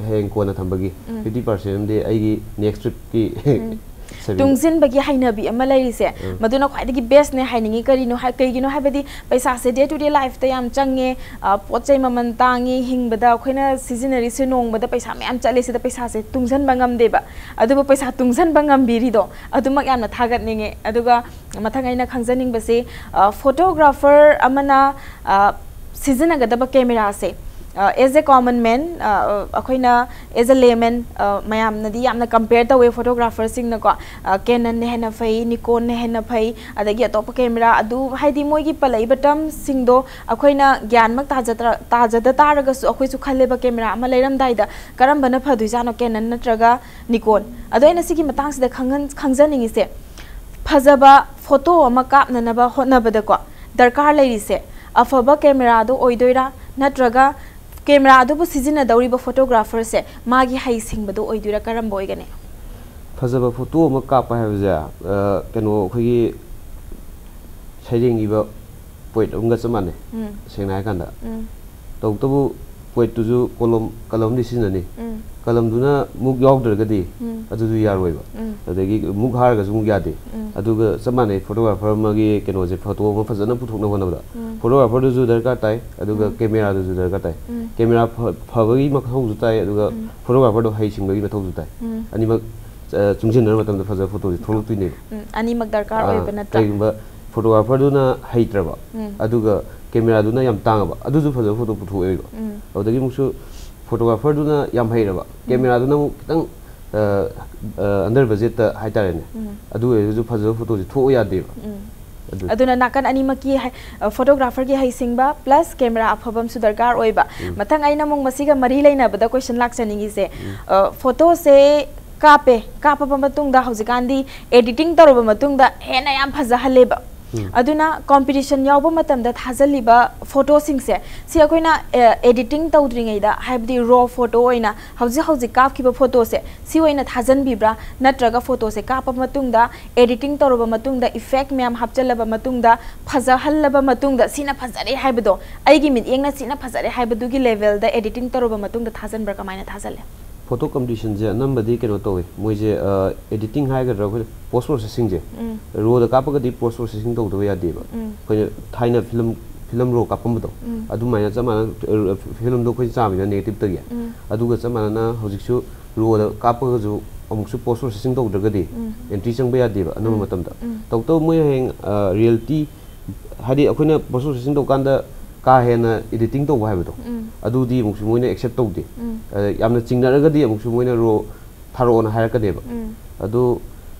ꯍꯌꯦꯡ ꯀꯣꯟꯅ ꯊꯝꯕꯒꯤ, ꯎꯝ꯫ ꯐꯤꯐꯇꯤ ꯄꯥꯔꯁꯦꯟ ꯑꯃꯗꯤ ꯑꯩꯒꯤ ꯅꯦꯛꯁ ꯇ꯭ꯔꯤꯞꯀꯤ ꯎꯝ꯫ ꯁꯦꯚꯤꯡ꯫ ꯇꯨꯡꯁꯤꯟꯕꯒꯤ ꯍꯩꯅꯕꯤ ꯑꯃ ꯂꯩꯔꯤꯁꯦ, ꯎꯝ꯫ ꯃꯗꯨꯅ ꯈ꯭ꯋꯥꯏꯗꯒꯤ ꯕꯦꯁꯅꯦ ꯍꯥꯏꯅꯤꯡꯉꯤ꯫ ꯀꯔꯤꯅꯣ ꯍꯥꯏ-, ꯀꯩꯒꯤꯅꯣ ꯍꯥꯏꯕꯗꯤ ꯄꯩꯁꯥꯁꯦ ꯗꯦ ꯇꯨ ꯗꯦ ꯂꯥꯏꯐꯇ ꯌꯥꯝ ꯆꯪꯉꯦ, ꯑ, ꯄꯣꯠ ꯆꯩ ꯃꯃꯜ ꯇꯥꯡꯉꯤ, ꯍꯤꯡꯕꯗ ꯑꯩꯈꯣꯏꯅ ꯁꯤꯖꯤꯟꯅꯔꯤꯁꯦ ꯅꯣꯡꯃꯗ ꯄꯩꯁꯥ ꯃꯌꯥꯝ ꯆꯠꯂꯦ, ꯁꯤꯗ ꯄꯩꯁꯥꯁꯦ ꯇꯨꯡꯁꯤꯟꯕ ꯉꯝꯗꯦꯕ꯫ ꯑꯗꯨꯕꯨ ꯄꯩꯁꯥ ꯇꯨꯡꯁꯤꯟꯕ ꯉꯝꯕꯤꯔꯤꯗꯣ ꯑꯗꯨꯃꯛ ꯌꯥꯝꯅ ꯊꯥꯒꯠꯅꯤꯡꯉꯦ꯫ ꯑꯗꯨꯒ ꯃꯊꯪ ꯑꯩꯅ ꯈꯪꯖꯅꯤꯡꯕꯁꯤ, ꯑ, ꯐꯣꯇꯣꯒ꯭ꯔꯥꯐꯔ ꯑꯃꯅ, ꯑ, ꯁꯤꯖꯤꯟꯅꯒꯗꯕ ꯀꯦꯃꯦꯔꯥꯁꯦ, ꯑ, as a common man, ꯑ, ꯑ, ꯑꯩꯈꯣꯏꯅ as a layman, ꯑ, ꯃꯌꯥꯝꯅꯗꯤ ꯌꯥꯝꯅ ꯀꯝꯄꯦꯌꯔ ꯇꯧꯋꯦ ꯐꯣꯇꯣꯒ꯭ꯔꯥꯐꯔꯁꯤꯡꯅꯀꯣ, ꯑ, ꯀꯦꯅꯟꯅ ꯍꯦꯟꯅ ꯐꯩ, ꯅꯤꯀꯣꯟꯅ ꯍꯦꯟꯅ ꯐꯩ, ꯑꯗꯒꯤ ꯑꯇꯣꯞꯄ ꯀꯦꯃꯦꯔꯥ ꯑꯗꯨ, ꯍꯥꯏꯗꯤ ꯃꯣꯏꯒꯤ ꯄꯜꯂꯛꯏꯕ ꯇꯔꯝꯁꯤꯡꯗꯣ ꯑꯩꯈꯣꯏꯅ ꯒ꯭ꯌꯥꯟꯃꯛ ꯇꯥꯖꯗ꯭ꯔ-, ꯇꯥꯖꯗ ꯇꯥꯔꯒꯁꯨ ꯑꯩꯈꯣꯏꯁꯨ ꯈꯜꯂꯦꯕ ꯀꯦꯃꯦꯔꯥ ꯑꯃ ꯂꯩꯔꯝꯗꯥꯏꯗ ꯀꯔꯝꯕꯅ ꯐꯗꯣꯏꯖꯥꯠꯅꯣ, ꯀꯦꯅꯟ ꯅꯠꯇ꯭ꯔꯒ ꯅꯤꯀꯣꯟ꯫ ꯑꯗꯣ ꯑꯩꯅ ꯁꯤꯒꯤ ꯃꯇꯥꯡꯁꯤꯗ ꯈꯪꯍꯟ-, ꯈꯪꯖꯅꯤꯡꯉꯤꯁꯦ, ꯐꯖꯕ ꯐꯣꯇꯣ ꯑꯃ ꯀꯥꯞꯅꯅꯕ ꯍꯣꯠꯅꯕꯗꯀꯣ ꯗꯔꯀꯥꯔ ꯂꯩꯔꯤꯁꯦ ꯑꯐꯕ ꯀꯦꯃꯦꯔꯥꯗꯣ ꯑꯣꯏꯗꯣꯏꯔꯥ, ꯅꯠꯇ꯭ꯔꯒ ꯀꯦꯃꯦꯔꯥ ꯑꯗꯨꯕꯨ ꯁꯤꯖꯤꯟꯅꯗꯧꯔꯤꯕ ꯐꯣꯇꯣꯒ꯭ꯔꯥꯐꯔꯁꯦ ꯃꯥꯒꯤ ꯍꯩꯁꯤꯡꯕꯗꯣ ꯑꯣꯏꯗꯣꯏꯔꯥ, ꯀꯔꯝꯕ ꯑꯣꯏꯒꯅꯤ? ꯐꯖꯕ ꯐꯣꯇꯣ ꯑꯃ ꯀꯥꯞꯄ ꯍꯥꯏꯕꯁꯦ, ꯑ, ꯀꯩꯅꯣ, ꯑꯩꯈꯣꯏꯒꯤ ꯁꯩꯔꯦꯡ ꯏꯕ ꯄꯣꯏꯠ ꯑꯃꯒ ꯆꯞ ꯃꯥꯟꯅꯩ, ꯎꯝ꯫ ꯁꯦꯡꯅ ꯍꯥꯏꯔꯀꯥꯟꯗ꯫ ꯎꯝ꯫ ꯇꯧꯕꯇꯕꯨ ꯄꯣꯏꯠꯇꯨꯁꯨ ꯀꯣꯂꯣꯝ, ꯀꯂꯝꯗꯤ ꯁꯤꯖꯤꯟꯅꯅꯤ꯫ ꯎꯝ꯫ ꯀꯂꯝꯗꯨꯅ ꯃꯨꯛ ꯌꯥꯎꯗ꯭ꯔꯒꯗꯤ ꯎꯝ꯫ ꯑꯗꯨꯁꯨ ꯌꯥꯔꯣꯏꯕ꯫ ꯎꯝ꯫ ꯑꯗꯒꯤ ꯃꯨꯛ ꯍꯥꯏꯔꯒꯁꯨ ꯑꯃꯨꯛ ꯌꯥꯗꯦ꯫ ꯎꯝ꯫ ꯑꯗꯨꯒ ꯆꯞ ꯃꯥꯟꯅꯩ, ꯐꯣꯇꯣꯒ꯭ꯔꯥꯐꯔ ꯑꯃꯒꯤ ꯀꯩꯅꯣꯁꯦ, ꯐꯣꯇꯣ ꯑꯃ ꯐꯖꯅ ꯄꯨꯊꯣꯛꯅꯕ ꯍꯣꯠꯅꯕꯗ ꯎꯝ꯫ ꯐꯣꯇꯣꯒ꯭ꯔꯥꯐꯔꯗꯨꯁꯨ ꯗꯔꯀꯥꯔ ꯇꯥꯏ, ꯑꯗꯨꯒ ꯎꯝ꯫ ꯀꯦꯃꯦꯔꯥꯗꯨꯁꯨ ꯗꯔꯀꯥꯔ ꯇꯥꯏ꯫ ꯎꯝ꯫ ꯀꯦꯃꯦꯔꯥ ꯐ-, ꯐꯕꯒꯤ ꯃꯊꯧꯁꯨ ꯇꯥꯏ, ꯑꯗꯨꯒ ꯎꯝ꯫ ꯐꯣꯇꯣꯒ꯭ꯔꯥꯐꯔꯗꯣ ꯍꯩꯁꯤꯡꯕꯒꯤ ꯃꯊꯧꯁꯨ ꯇꯥꯏ꯫ ꯎꯝ꯫ ꯑꯅꯤꯃꯛ, ꯑ, ꯆꯨꯡꯁꯤꯟꯅꯔ ꯃꯇꯝꯗ ꯐꯖꯕ ꯐꯣꯇꯣꯁꯦ ꯊꯣꯛꯂꯛꯇꯣꯏꯅꯦꯕ꯫ ꯎꯝ, ꯑꯅꯤꯃꯛ ꯗꯔꯀꯥꯔ ꯑꯥ, ꯑꯣꯏꯕ ꯅꯠꯇ꯭ꯔꯥ? ꯀꯩꯒꯨꯝꯕ ꯐꯣꯇꯣꯒ꯭ꯔꯥꯐꯔꯗꯨꯅ ꯍꯩꯇ꯭ꯔꯕ, ꯎꯝ꯫ ꯑꯗꯨꯒ ꯀꯦꯃꯦꯔꯥꯗꯨꯅ ꯌꯥꯝ ꯇꯥꯡꯉꯕ, ꯑꯗꯨꯁꯨ ꯐꯖꯕ ꯐꯣꯇꯣ ꯄꯨꯊꯣꯛꯑꯣꯏꯕ꯫ ꯎꯝ꯫ ꯑꯗꯨꯗꯒꯤ ꯑꯃꯨꯛꯁꯨ ꯐꯣꯇꯣꯒ꯭ꯔꯥꯐꯔꯗꯨꯅ ꯌꯥꯝ ꯍꯩꯔꯕ, ꯎꯝ꯫ ꯀꯦꯃꯦꯔꯥꯗꯨꯅ ꯑꯃꯨꯛ ꯈꯤꯇꯪ ꯑꯟꯗꯔ ꯕꯖꯦꯠꯇ ꯍꯥꯏꯇꯥꯔꯦꯅꯦ꯫ ꯑꯗꯨ ꯑꯣꯏꯔꯒꯁꯨ ꯐꯖꯕ ꯐꯣꯇꯣꯁꯦ ꯊꯣꯛꯑꯣ ꯌꯥꯗꯦꯕ꯫ ꯑꯗꯨ ꯑꯗꯨꯅ ꯅꯥꯀꯟ ꯑꯅꯤꯃꯛꯀꯤ ꯍꯥꯏ- ꯑ, ꯐꯣꯇꯣꯒ꯭ꯔꯥꯐꯔꯒꯤ ꯍꯩꯁꯤꯡꯕ ꯄ꯭ꯂꯁ ꯀꯦꯃꯦꯔꯥ ꯑꯐꯕ ꯑꯃꯁꯨ ꯗꯔꯀꯥꯔ ꯑꯣꯏꯕ꯫ ꯃꯊꯪ ꯑꯩꯅ ꯑꯃꯨꯛ ꯃꯁꯤꯒ ꯃꯔꯤ ꯂꯩꯅꯕꯗ ꯀꯣꯏꯁꯟ ꯂꯥꯛꯆꯅꯤꯡꯉꯤꯁꯦ, ꯑ, ꯐꯣꯇꯣꯁꯦ ꯀꯥꯞꯄꯦ, ꯀꯥꯞꯄꯕ ꯃꯇꯨꯡꯗ ꯍꯧꯖꯤꯛꯀꯥꯟꯗꯤ ꯑꯦꯗꯤꯇꯤꯡ ꯇꯧꯔꯕ ꯃꯇꯨꯡꯗ ꯍꯦꯟꯅ ꯌꯥꯝ ꯐꯖꯍꯜꯂꯦꯕ꯫ ꯑꯗꯨꯅ ꯀꯣꯝꯄꯤꯇꯤꯁꯟ ꯌꯥꯎꯕ ꯃꯇꯝꯗ ꯊꯥꯖꯜꯂꯤꯕ ꯐꯣꯇꯣꯁꯤꯡꯁꯦ, ꯁꯤ ꯑꯩꯈꯣꯏꯅ ꯑꯦꯗꯤꯇꯤꯡ ꯇꯧꯗ꯭ꯔꯤꯉꯩꯗ, ꯍꯥꯏꯕꯗꯤ ꯔꯣ ꯐꯣꯇꯣ ꯑꯣꯏꯅ ꯍꯧꯖꯤꯛ ꯍꯧꯖꯤꯛ ꯀꯥꯞꯈꯤꯕ ꯐꯣꯇꯣꯁꯦ ꯁꯤ ꯑꯣꯏꯅ ꯊꯥꯖꯟꯕꯤꯕ꯭ꯔꯥ, ꯅꯠꯇ꯭ꯔꯒ ꯐꯣꯇꯣꯁꯦ ꯀꯥꯞꯄ ꯃꯇꯨꯡꯗ, ꯑꯦꯗꯤꯇꯤꯡ ꯇꯧꯔꯕ ꯃꯇꯨꯡꯗ, ꯏꯐꯦꯛ ꯃꯌꯥꯝ ꯍꯥꯞꯆꯜꯂꯕ ꯃꯇꯨꯡꯗ, ꯐꯖꯍꯜꯂꯕ ꯃꯇꯨꯡꯗ, ꯁꯤꯅ ꯐꯖꯔꯦ ꯍꯥꯏꯕꯗꯣ, ꯑꯩꯒꯤ ꯃꯤꯠꯌꯦꯡꯅ ꯁꯤꯅ ꯐꯖꯔꯦ ꯍꯥꯏꯕꯗꯨꯒꯤ ꯂꯦꯚꯦꯜꯗ ꯑꯦꯗꯤꯇꯤꯡ ꯇꯧꯔꯕ ꯃꯇꯨꯡꯗ ꯊꯥꯖꯟꯕ꯭ꯔꯥ, ꯀꯃꯥꯏꯅ ꯊꯥꯖꯜꯂꯦ? ꯐꯣꯇꯣ ꯀꯝꯄꯤꯇꯤꯁꯟꯁꯦ ꯑꯅꯝꯕꯗꯤ ꯀꯩꯅꯣ ꯇꯧꯋꯦ, ꯃꯣꯏꯁꯦ ꯑꯦꯗꯤꯇꯤꯡ ꯍꯥꯏꯒꯗ꯭ꯔꯥ, ꯑꯩꯈꯣꯏꯅ ꯄꯣꯁ ꯄ꯭ꯔꯣꯁꯦꯁꯤꯡꯁꯦ, ꯔꯣꯗ ꯀꯥꯞꯄꯒꯗꯤ ꯄꯣꯁ ꯄ꯭ꯔꯣꯁꯦꯁꯤꯡ ꯇꯧꯗꯕ ꯌꯥꯗꯦꯕ꯫ ꯑꯩꯈꯣꯏꯅ ꯊꯥꯏꯅ ꯐꯤꯂꯝ ꯐꯤꯂꯝ ꯔꯣ ꯀꯥꯞꯄꯝꯕꯗꯣ, ꯑꯗꯨꯃꯥꯏꯅ ꯆꯞ ꯃꯥꯟꯅꯅ ꯐꯤꯂꯝꯗꯣ ꯑꯩꯈꯣꯏꯅ ꯆꯥꯝꯃꯤꯅ ꯅꯦꯒꯦꯇꯤꯞꯇꯒꯤ, ꯑꯗꯨꯒ ꯆꯞ ꯃꯥꯟꯅꯅ ꯍꯧꯖꯤꯛꯁꯨ ꯔꯣꯗ ꯀꯥꯞꯄꯒꯁꯨ ꯑꯃꯨꯛꯁꯨ ꯄꯣꯁ ꯄ꯭ꯔꯣꯁꯦꯁꯤꯡ ꯇꯧꯗ꯭ꯔꯒꯗꯤ ꯑꯦꯟꯇ꯭ꯔꯤ ꯆꯪꯕ ꯌꯥꯗꯦꯕ ꯑꯅꯝꯕ ꯃꯇꯝꯗ꯫ ꯇꯧꯕꯇꯕꯨ ꯃꯣꯏ ꯍꯌꯦꯡ ꯔꯤꯌꯦꯜꯇꯤ, ꯍꯥꯏꯗꯤ ꯑꯩꯈꯣꯏꯅ ꯄꯣꯁ ꯄ꯭ꯔꯣꯁꯦꯁꯤꯡ ꯇꯧꯀꯥꯟꯗ ꯀꯥ ꯍꯦꯟꯅ ꯏꯗꯤꯇꯤꯡ ꯇꯧꯕ ꯍꯥꯏꯕꯗꯣ, ꯑꯗꯨꯗꯤ ꯑꯃꯨꯛꯁꯨ ꯃꯣꯏꯅ ꯑꯦꯛꯁꯦꯞ ꯇꯧꯗꯦ꯫ ꯑ, ꯌꯥꯝꯅ ꯆꯤꯡꯅꯔꯒꯗꯤ ꯑꯃꯨꯛꯁꯨ ꯃꯣꯏꯅ ꯔꯣ ꯊꯥꯔꯛꯑꯣꯅ ꯍꯥꯏꯔꯛꯀꯅꯦꯕ꯫ ꯑꯗꯣ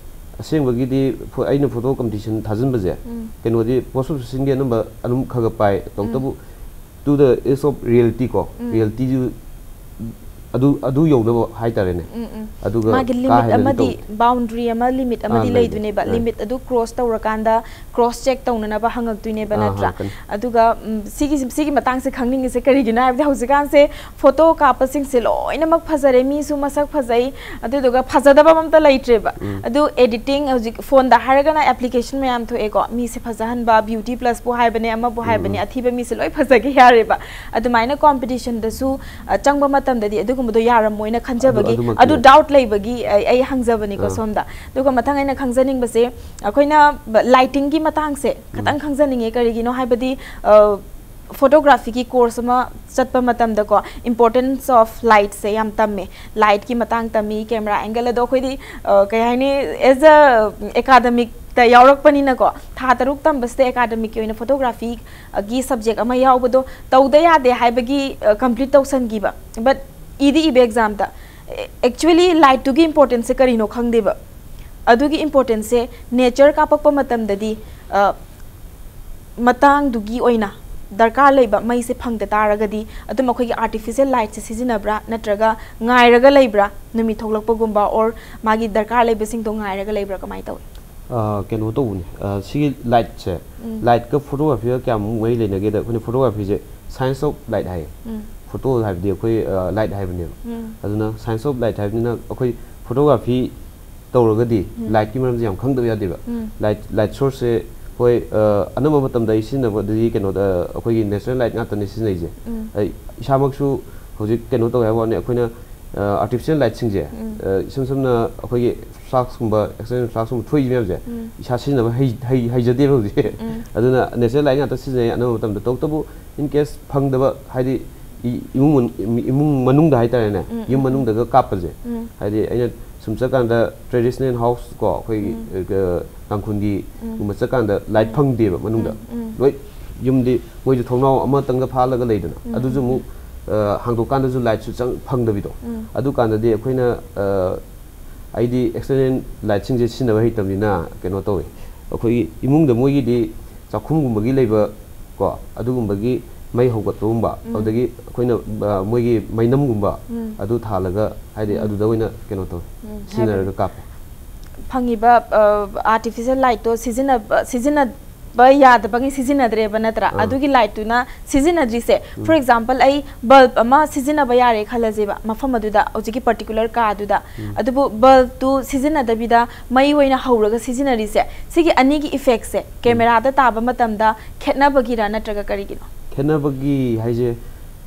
ꯑꯁꯦꯡꯕꯒꯤꯗꯤ ꯐꯣ- ꯑꯩꯅ ꯐꯣꯇꯣ ꯀꯝꯄꯤꯇꯤꯁꯟ ꯊꯥꯖꯤꯟꯕꯁꯦ, ꯀꯩꯅꯣꯗꯤ ꯄꯣꯁ ꯄ꯭ꯔꯣꯁꯦꯁꯤꯡꯗꯤ ꯑꯅꯝꯕ ꯑꯗꯨꯝ ꯈꯔ ꯈꯔ ꯄꯥꯏ, ꯇꯧꯕꯇꯕꯨ to the edge of reality ꯀꯣ, ꯔꯤꯌꯦꯜꯇꯤꯗꯨ ꯑꯗꯨ ꯑꯗꯨ ꯌꯧꯅꯕ ꯍꯥꯏꯇꯥꯔꯦꯅꯦ꯫ ꯑꯗꯨꯒ ꯃꯥꯒꯤ ꯀꯥ ꯂꯤꯃꯤꯠ ꯍꯦꯟꯅꯗꯤ ꯑꯃꯗꯤ, ꯇꯧꯗꯦ꯫ ꯕꯥꯎꯟꯗ꯭ꯔꯤ ꯑꯃ, ꯂꯤꯃꯤꯠ ꯑꯃꯗꯤ ꯂꯩ, ꯂꯩꯗꯣꯏꯅꯦꯕ꯫ ꯂꯩ꯫ ꯂꯤꯃꯤꯠ ꯑꯗꯨ ꯀ꯭ꯔꯣꯁ ꯇꯧꯔꯀꯥꯟꯗ ꯀ꯭ꯔꯣꯁ ꯆꯦꯛ ꯇꯧꯅꯅꯕ ꯍꯪꯉꯛꯇꯣꯏꯅꯦꯕ, ꯑꯥ, ꯅꯠꯇ꯭ꯔꯥ? ꯍꯪꯉꯛꯀꯅꯤ꯫ ꯑꯗꯨꯒ ꯎꯝ, ꯁꯤꯒꯤ ꯁꯤꯒꯤ ꯃꯇꯥꯡꯁꯦ ꯈꯪꯅꯤꯡꯉꯤꯁꯦ ꯀꯔꯤꯒꯤꯅꯣ ꯍꯥꯏꯕꯗꯤ ꯍꯧꯖꯤꯛꯀꯥꯟꯁꯦ ꯐꯣꯇꯣ ꯀꯥꯞꯄꯁꯤꯡꯁꯦ ꯂꯣꯏꯅꯃꯛ ꯐꯖꯔꯦ, ꯃꯤꯁꯨ ꯃꯁꯛ ꯐꯖꯩ, ꯑꯗꯨꯗꯨꯒ ꯐꯖꯗꯕ ꯑꯝꯇ ꯂꯩꯇ꯭ꯔꯦꯕ꯫ ꯑꯗꯨ ꯑꯦꯗꯤꯇꯤꯡ, ꯍꯧꯖꯤꯛ ꯐꯣꯟꯗ ꯍꯥꯏꯔꯒꯅ ꯑꯦꯄ꯭ꯂꯤꯀꯦꯁꯟ ꯃꯌꯥꯝ ꯊꯣꯛꯑꯦꯀꯣ, ꯃꯤꯁꯦ ꯐꯖꯍꯟꯕ, ꯕ꯭ꯌꯨꯇꯤ ꯄ꯭ꯂꯁꯄꯨ ꯍꯥꯏꯕꯅꯦ, ꯑꯃꯕꯨ ꯍꯥꯏꯕꯅꯦ, ꯑꯊꯤꯕ ꯃꯤꯁꯦ ꯂꯣꯏ ꯐꯖꯒꯦ ꯌꯥꯔꯦꯕ꯫ ꯑꯗꯨꯃꯥꯏꯅ ꯀꯣꯝꯄꯤꯇꯤꯁꯟꯗꯁꯨ, ꯑ, ꯆꯪꯕ ꯃꯇꯝꯗꯗꯤ ꯑꯗꯨꯒꯨꯝꯕꯗꯣ ꯌꯥꯔꯝꯃꯣꯏꯅ ꯈꯟꯖꯕꯒꯤ, ꯑꯗꯨꯃꯛꯇꯤ ꯑꯗꯨ ꯅꯠꯇꯦ꯫ ꯗꯥꯎꯠ ꯂꯩꯕꯒꯤ ꯑꯩ ꯑꯩ ꯍꯪꯖꯕꯅꯤꯀꯣ ꯁꯣꯝꯗ꯫ ꯑꯗꯨꯒ ꯃꯊꯪ ꯑꯩꯅ ꯈꯪꯖꯅꯤꯡꯕꯁꯦ, ꯑꯩꯈꯣꯏꯅ ꯕ- ꯂꯥꯏꯇꯤꯡꯒꯤ ꯃꯇꯥꯡꯁꯦ ꯈꯇꯪ ꯈꯪꯖꯅꯤꯡꯉꯦ꯫ ꯀꯔꯤꯒꯤꯅꯣ ꯍꯥꯏꯕꯗꯤ, ꯑ, ꯐꯣꯇꯣꯒ꯭ꯔꯥꯐꯤꯒꯤ ꯀꯣꯔꯁ ꯑꯃ ꯆꯠꯄ ꯃꯇꯝꯗꯀꯣ, importance of lightꯁꯦ ꯌꯥꯝ ꯇꯝꯃꯦ꯫ ꯂꯥꯏꯠꯀꯤ ꯃꯇꯥꯡ ꯇꯝꯃꯤ, ꯀꯦꯃꯦꯔꯥ ꯑꯦꯡꯒꯜ ꯑꯗꯣ ꯑꯩꯈꯣꯏꯗꯤ, ꯑ, ꯀꯩ ꯍꯥꯏꯅꯤ, as a academicꯇ ꯌꯥꯎꯔꯛꯄꯅꯤꯅꯀꯣ, ꯊꯥ ꯇꯔꯨꯛ ꯇꯝꯕꯁꯤꯗ ꯑꯦꯀꯥꯗꯃꯤꯛꯀꯤ ꯑꯣꯏꯅ ꯐꯣꯇꯣꯒ꯭ꯔꯥꯐꯤꯒꯤ ꯁꯕꯖꯦꯛ ꯑꯃ ꯌꯥꯎꯕꯗꯣ ꯇꯧꯗ ꯌꯥꯗꯦ ꯍꯥꯏꯕꯒꯤ, ꯑ, ꯀꯝꯄ꯭ꯂꯤꯠ ꯇꯧꯁꯟꯈꯤꯕ꯫ But ꯏꯗꯤ ꯏꯕ ꯑꯦꯛꯖꯥꯝꯗ꯫ ꯑꯦꯛꯆꯨꯋꯦꯂꯤ ꯂꯥꯏꯠꯇꯨꯒꯤ ꯏꯝꯄꯣꯔꯇꯦꯟꯁꯁꯦ ꯀꯔꯤꯅꯣ ꯈꯪꯗꯦꯕ꯫ ꯑꯗꯨꯒꯤ ꯏꯝꯄꯣꯔꯇꯦꯟꯁꯁꯦ ꯅꯦꯆꯔ ꯀꯥꯞꯄꯛꯄ ꯃꯇꯝꯗꯗꯤ, ꯑ, ꯃꯇꯥꯡꯗꯨꯒꯤ ꯑꯣꯏꯅ ꯗꯔꯀꯥꯔ ꯂꯩꯕ ꯃꯩꯁꯦ ꯐꯪꯗ ꯇꯥꯔꯒꯗꯤ ꯑꯗꯨꯝ ꯑꯩꯈꯣꯏꯒꯤ ꯑꯥꯔꯇꯤꯐꯤꯁꯤꯌꯦꯜ ꯂꯥꯏꯠꯁꯦ ꯁꯤꯖꯤꯟꯅꯕ꯭ꯔꯥ, ꯅꯠꯇ꯭ꯔꯒ ꯉꯥꯏꯔꯒ ꯂꯩꯕ꯭ꯔꯥ, ꯅꯨꯃꯤꯠ ꯊꯣꯛꯂꯛꯄꯒꯨꯝꯕ, ꯑꯣꯔ ꯃꯥꯒꯤ ꯗꯔꯀꯥꯔ ꯂꯩꯕꯁꯤꯡꯗꯣ ꯉꯥꯏꯔꯒ ꯂꯩꯕ꯭ꯔꯥ, ꯀꯃꯥꯏꯅ ꯇꯧꯏ? ꯑ, ꯀꯩꯅꯣ ꯇꯧꯕꯅꯤ, ꯑ, ꯁꯤꯒꯤ ꯂꯥꯏꯠꯁꯦ, ꯎꯝ꯫ ꯂꯥꯏꯠꯀ ꯐꯣꯇꯣꯒ꯭ꯔꯥꯐꯤꯒ ꯀꯌꯥꯃꯨꯛ ꯃꯔꯤ ꯂꯩꯅꯒꯦꯗ, ꯑꯩꯈꯣꯏꯅ ꯐꯣꯇꯣꯒ꯭ꯔꯥꯐꯤꯁꯦ science of light ꯍꯥꯏꯌꯦ꯫ ꯎꯝ꯫ ꯐꯣꯇꯣ ꯍꯥꯏꯕꯗꯤ ꯑꯩꯈꯣꯏ, ꯑ, ꯂꯥꯏꯠ ꯍꯥꯏꯕꯅꯦꯕ꯫ ꯎꯝ꯫ ꯑꯗꯨꯅ science of light ꯍꯥꯏꯕꯅꯤꯅ ꯑꯩꯈꯣꯏ ꯐꯣꯇꯣꯒ꯭ꯔꯥꯐꯤ ꯇꯧꯔꯒꯗꯤ ꯎꯝ꯫ ꯂꯥꯏꯠꯀꯤ ꯃꯔꯝꯁꯦ ꯌꯥꯝ ꯈꯪꯗꯕ ꯌꯥꯗꯦꯕ꯫ ꯎꯝ꯫ ꯂꯥꯏꯠ, ꯂꯥꯏꯠ ꯁꯣꯔꯁꯁꯦ, ꯍꯣꯏ, ꯑ, ꯑꯅꯝꯕ ꯃꯇꯝꯗ ꯑꯩ ꯁꯤꯖꯤꯟꯅꯕꯗꯗꯤ ꯀꯩꯅꯣꯗ, ꯑꯩꯈꯣꯏꯒꯤ natural light ꯉꯥꯛꯇꯅꯦ ꯁꯤꯖꯤꯟꯅꯩꯁꯦ꯫ ꯎꯝ꯫ ꯑꯩ ꯏꯁꯥꯃꯛꯁꯨ ꯍꯧꯖꯤꯛ ꯀꯩꯅꯣ ꯇꯧꯋꯦ ꯍꯥꯏꯕ ꯋꯥꯅꯤ, ꯑꯩꯈꯣꯏꯅ, ꯑ, artificial lightꯁꯤꯡꯁꯦ, ꯎꯝ꯫ ꯑ, ꯏꯁꯝ ꯁꯝꯅ ꯑꯩꯈꯣꯏꯒꯤ flaskꯀꯨꯝꯕ, external flaskꯀꯨꯝꯕ ꯊꯣꯛꯏꯁꯤ ꯃꯌꯥꯝꯁꯦ, ꯎꯝ꯫ ꯏꯁꯥ ꯁꯤꯖꯤꯟꯅꯕ ꯍꯩ-, ꯍꯩ-, ꯍꯩꯖꯗꯦꯕ ꯍꯧꯖꯤꯛ꯫ ꯎꯝ꯫ ꯑꯗꯨꯅ natural light ꯉꯥꯛꯇ ꯁꯤꯖꯤꯟꯅꯩ ꯑꯅꯝꯕ ꯃꯇꯝꯗ꯫ ꯇꯧꯕꯇꯕꯨ in case ꯐꯪꯗꯕ, ꯍꯥꯏꯗꯤ ꯏ-, ꯏꯃꯨꯡ ꯃꯅꯨꯡ, ꯏꯃꯨꯡ ꯃꯅꯨꯡꯗ ꯍꯥꯏꯇꯥꯔꯦꯅꯦ, ꯎꯝ, ꯌꯨꯝ ꯎꯝ, ꯎꯝ꯫ ꯃꯅꯨꯡꯗꯒ ꯀꯥꯞꯄꯁꯦ, ꯎꯝ꯫ ꯍꯥꯏꯗꯤ ꯑꯩꯅ ꯁꯨꯝ ꯆꯠꯀꯥꯟꯗ traditional house ꯀꯣ, ꯑꯩꯈꯣꯏꯒꯤ, ꯎꯝ꯫ ꯑ, ꯇꯥꯡꯈꯨꯜꯒꯤ ꯎꯝ꯫ ꯒꯨꯝꯕ ꯆꯠꯀꯥꯟꯗ ꯂꯥꯏꯠ ꯎꯝ꯫ ꯐꯪꯗꯦꯕ ꯃꯅꯨꯡꯗ꯫ ꯎꯝ, ꯎꯝ꯫ ꯂꯣꯏ ꯌꯨꯝꯗꯤ ꯃꯣꯏꯁꯨ ꯊꯣꯡꯅꯥꯎ ꯑꯃꯇꯪꯒ ꯐꯥꯜꯂꯒ ꯂꯩꯗꯅ, ꯎꯝ, ꯑꯗꯨꯁꯨ ꯎꯝ, ꯑꯃꯨꯛ, ꯎꯝ꯫ ꯑ, ꯍꯥꯡꯗꯣꯛꯀꯥꯟꯗꯁꯨ ꯂꯥꯏꯠꯁꯨ ꯆꯪ-, ꯐꯪꯗꯕꯤꯗꯣ꯫ ꯎꯝ꯫ ꯑꯗꯨꯀꯥꯟꯗꯗꯤ ꯑꯩꯈꯣꯏꯅ, ꯑ, ꯑꯩꯗꯤ external lightꯁꯤꯡꯁꯦ ꯁꯤꯖꯤꯟꯅꯕ ꯍꯩꯇꯕꯅꯤꯅ ꯀꯩꯅꯣ ꯇꯧꯋꯦ꯫ ꯑꯩꯈꯣꯏꯒꯤ ꯏꯃꯨꯡꯗ ꯃꯣꯏꯒꯤꯗꯤ ꯆꯥꯛꯈꯨꯝꯒꯨꯝꯕꯒꯤ ꯂꯩꯕ ꯀꯣ, ꯑꯗꯨꯒꯨꯝꯕꯒꯤ ꯃꯩ ꯍꯧꯒꯠꯄꯒꯨꯝꯕ, ꯎꯝ꯫ ꯑꯗꯨꯗꯒꯤ ꯑꯩꯈꯣꯏꯅ, ꯑ, ꯃꯣꯏꯒꯤ ꯃꯩꯅꯝꯒꯨꯝꯕ ꯎꯝ꯫ ꯑꯗꯨ ꯊꯥꯜꯂꯒ, ꯍꯥꯏꯗꯤ, ꯎꯝ꯫ ꯑꯗꯨꯗ ꯑꯣꯏꯅ ꯀꯩꯅꯣ ꯇꯧꯋꯦ, ꯎꯝ, ꯁꯤꯖꯤꯟꯅꯔꯒ ꯍꯥꯏꯕꯗꯤ ꯀꯥꯞꯄꯦ꯫ ꯐꯪꯉꯤꯕ, ꯑ, artificial lightꯇꯣ ꯁꯤꯖꯤꯟꯅꯕ, ꯁꯤꯖꯤꯟꯅꯕ ꯌꯥꯗꯕꯒꯤ ꯁꯤꯖꯤꯟꯅꯗ꯭ꯔꯦꯕ ꯅꯠꯇ꯭ꯔꯥ? ꯑꯥ꯫ ꯑꯗꯨꯒꯤ ꯂꯥꯏꯠꯇꯨꯅ ꯁꯤꯖꯤꯟꯅꯗ꯭ꯔꯤꯁꯦ, ꯎꯝ꯫ For example, ꯑꯩ ꯕꯜꯕ ꯑꯃ ꯁꯤꯖꯤꯟꯅꯕ ꯌꯥꯔꯦ ꯈꯜꯂꯁꯦꯕ, ꯃꯐꯝ ꯑꯗꯨꯗ, ꯍꯧꯖꯤꯛꯀꯤ particular ꯀꯥꯗꯨꯗ꯫ ꯎꯝ꯫ ꯑꯗꯨꯕꯨ ꯕꯜꯕꯇꯨ ꯁꯤꯖꯤꯟꯅꯗꯕꯤꯗ ꯃꯩ ꯑꯣꯏꯅ ꯍꯧꯔꯒ ꯁꯤꯖꯤꯟꯅꯔꯤꯁꯦ, ꯁꯤꯒꯤ ꯑꯅꯤꯒꯤ effectꯁꯦ ꯎꯝ꯫ ꯀꯦꯃꯦꯔꯥꯗ ꯇꯥꯕ ꯃꯇꯝꯗ ꯈꯦꯠꯅꯕꯒꯤꯔ ꯅꯠꯇ꯭ꯔꯒ ꯀꯔꯤꯒꯤꯅꯣ? ꯈꯦꯠꯅꯕꯒꯤ ꯍꯥꯏꯁꯦ,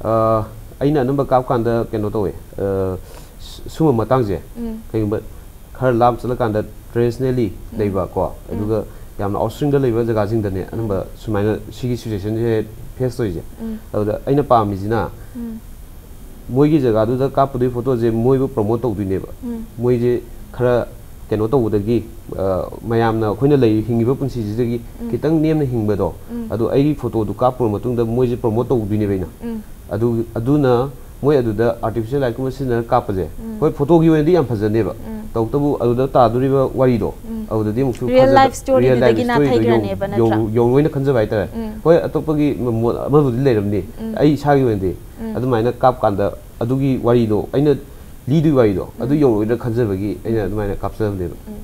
ꯑ, ꯑꯩꯅ ꯑꯅꯝꯕ ꯀꯥꯞꯀꯥꯟꯗ ꯀꯩꯅꯣ ꯇꯧꯋꯦ, ꯑ, ꯁ-, ꯁꯨꯝꯕ ꯃꯇꯥꯡꯁꯦ, ꯎꯝ꯫ ꯀꯩꯒꯨꯝꯕ ꯈꯔ ꯂꯥꯞ ꯆꯠꯂꯀꯥꯟꯗ traditionally ꯎꯝ꯫ ꯂꯩꯕ ꯀꯣ, ꯎꯝ꯫ ꯑꯗꯨꯒ ꯌꯥꯝꯅ outskirtꯗ ꯂꯩꯕ ꯖꯒꯥꯁꯤꯡꯗꯅꯦ ꯎꯝ꯫ ꯑꯅꯝꯕ ꯁꯨꯃꯥꯏꯅ ꯁꯤꯒꯤ situationꯁꯦ face ꯇꯧꯔꯤꯁꯦ꯫ ꯎꯝ꯫ ꯑꯗꯨꯗ ꯑꯩꯅ ꯄꯥꯝꯃꯤꯁꯤꯅ ꯎꯝ꯫ ꯃꯣꯏꯒꯤ ꯖꯒꯥꯗꯨꯗ ꯀꯥꯞꯄꯨꯗꯣꯏ ꯐꯣꯇꯣꯁꯦ ꯃꯣꯏꯕꯨ promote ꯇꯧꯗꯣꯏꯅꯦꯕ꯫ ꯎꯝ꯫ ꯃꯣꯏꯁꯦ ꯈꯔ ꯀꯩꯅꯣ ꯇꯧꯕꯗꯒꯤ, ꯑ, ꯃꯌꯥꯝꯅ ꯑꯩꯈꯣꯏꯅ ꯂꯩ-, ꯍꯤꯡꯉꯤꯕ ꯄꯨꯟꯁꯤꯁꯤꯗꯒꯤ ꯎꯝ꯫ ꯈꯤꯇꯪ ꯅꯦꯝꯅ ꯍꯤꯡꯕꯗꯣ, ꯎꯝ꯫ ꯑꯗꯣ ꯑꯩꯒꯤ ꯐꯣꯇꯣꯗꯨ ꯀꯥꯞꯄꯨꯔ ꯃꯇꯨꯡꯗ ꯃꯣꯏꯁꯦ promote ꯇꯧꯗꯣꯏꯅꯦꯕ ꯑꯩꯅ꯫ ꯎꯝ꯫ ꯑꯗꯨ, ꯑꯗꯨꯅ ꯃꯣꯏ ꯑꯗꯨꯗ ꯑꯥꯔꯇꯤꯐꯤꯁꯤꯌꯦꯜ ꯂꯥꯏꯠꯀꯨꯝꯕ ꯁꯤꯖꯤꯟꯅꯔꯒ ꯀꯥꯞꯄꯁꯦ, ꯎꯝ꯫ ꯍꯣꯏ, ꯐꯣꯇꯣꯒꯤ ꯑꯣꯏꯅꯗꯤ ꯌꯥꯝ ꯐꯖꯅꯦꯕ꯫ ꯎꯝ꯫ ꯇꯧꯕꯇꯕꯨ ꯑꯗꯨꯗ ꯇꯥꯗꯣꯔꯤꯕ ꯋꯥꯔꯤꯗꯣ, ꯎꯝ꯫ ꯑꯗꯨꯗꯗꯤ ꯑꯃꯨꯛꯁꯨ real ꯊꯥꯖꯗ-, life story real life ꯗꯨꯗꯒꯤ story ꯗꯣ ꯌꯧ-, ꯅꯥꯊꯩꯈ꯭ꯔꯅꯦꯕ, ꯅꯠꯇ꯭ꯔꯥ? ꯌꯧ-, ꯌꯧꯔꯣꯏꯅ ꯈꯟꯖꯕ ꯍꯥꯏꯇꯥꯔꯦ꯫ ꯎꯝ꯫ ꯍꯣꯏ, ꯑꯇꯣꯞꯄꯒꯤ ꯃ-, ꯃꯣꯠ ꯑꯃꯕꯨꯗꯤ ꯂꯩꯔꯝꯅꯤ꯫ ꯎꯝ꯫ ꯑꯩ ꯏꯁꯥꯒꯤ ꯑꯣꯏꯅꯗꯤ ꯎꯝ꯫ ꯑꯗꯨꯃꯥꯏꯅ ꯀꯥꯞꯀꯥꯟꯗ ꯑꯗꯨꯒꯤ ꯋꯥꯔꯤꯗꯣ, ꯑꯩꯅ ꯂꯤꯗꯣꯏ ꯋꯥꯔꯤꯗꯣ, ꯑꯗꯨ ꯎꯝ꯫ ꯌꯧꯔꯣꯏꯅ ꯈꯟꯖꯕꯒꯤ ꯑꯩꯅ ꯎꯝ꯫ ꯑꯗꯨꯃꯥꯏꯅ ꯀꯥꯞꯆꯕꯅꯦꯕ꯫ ꯎꯝ꯫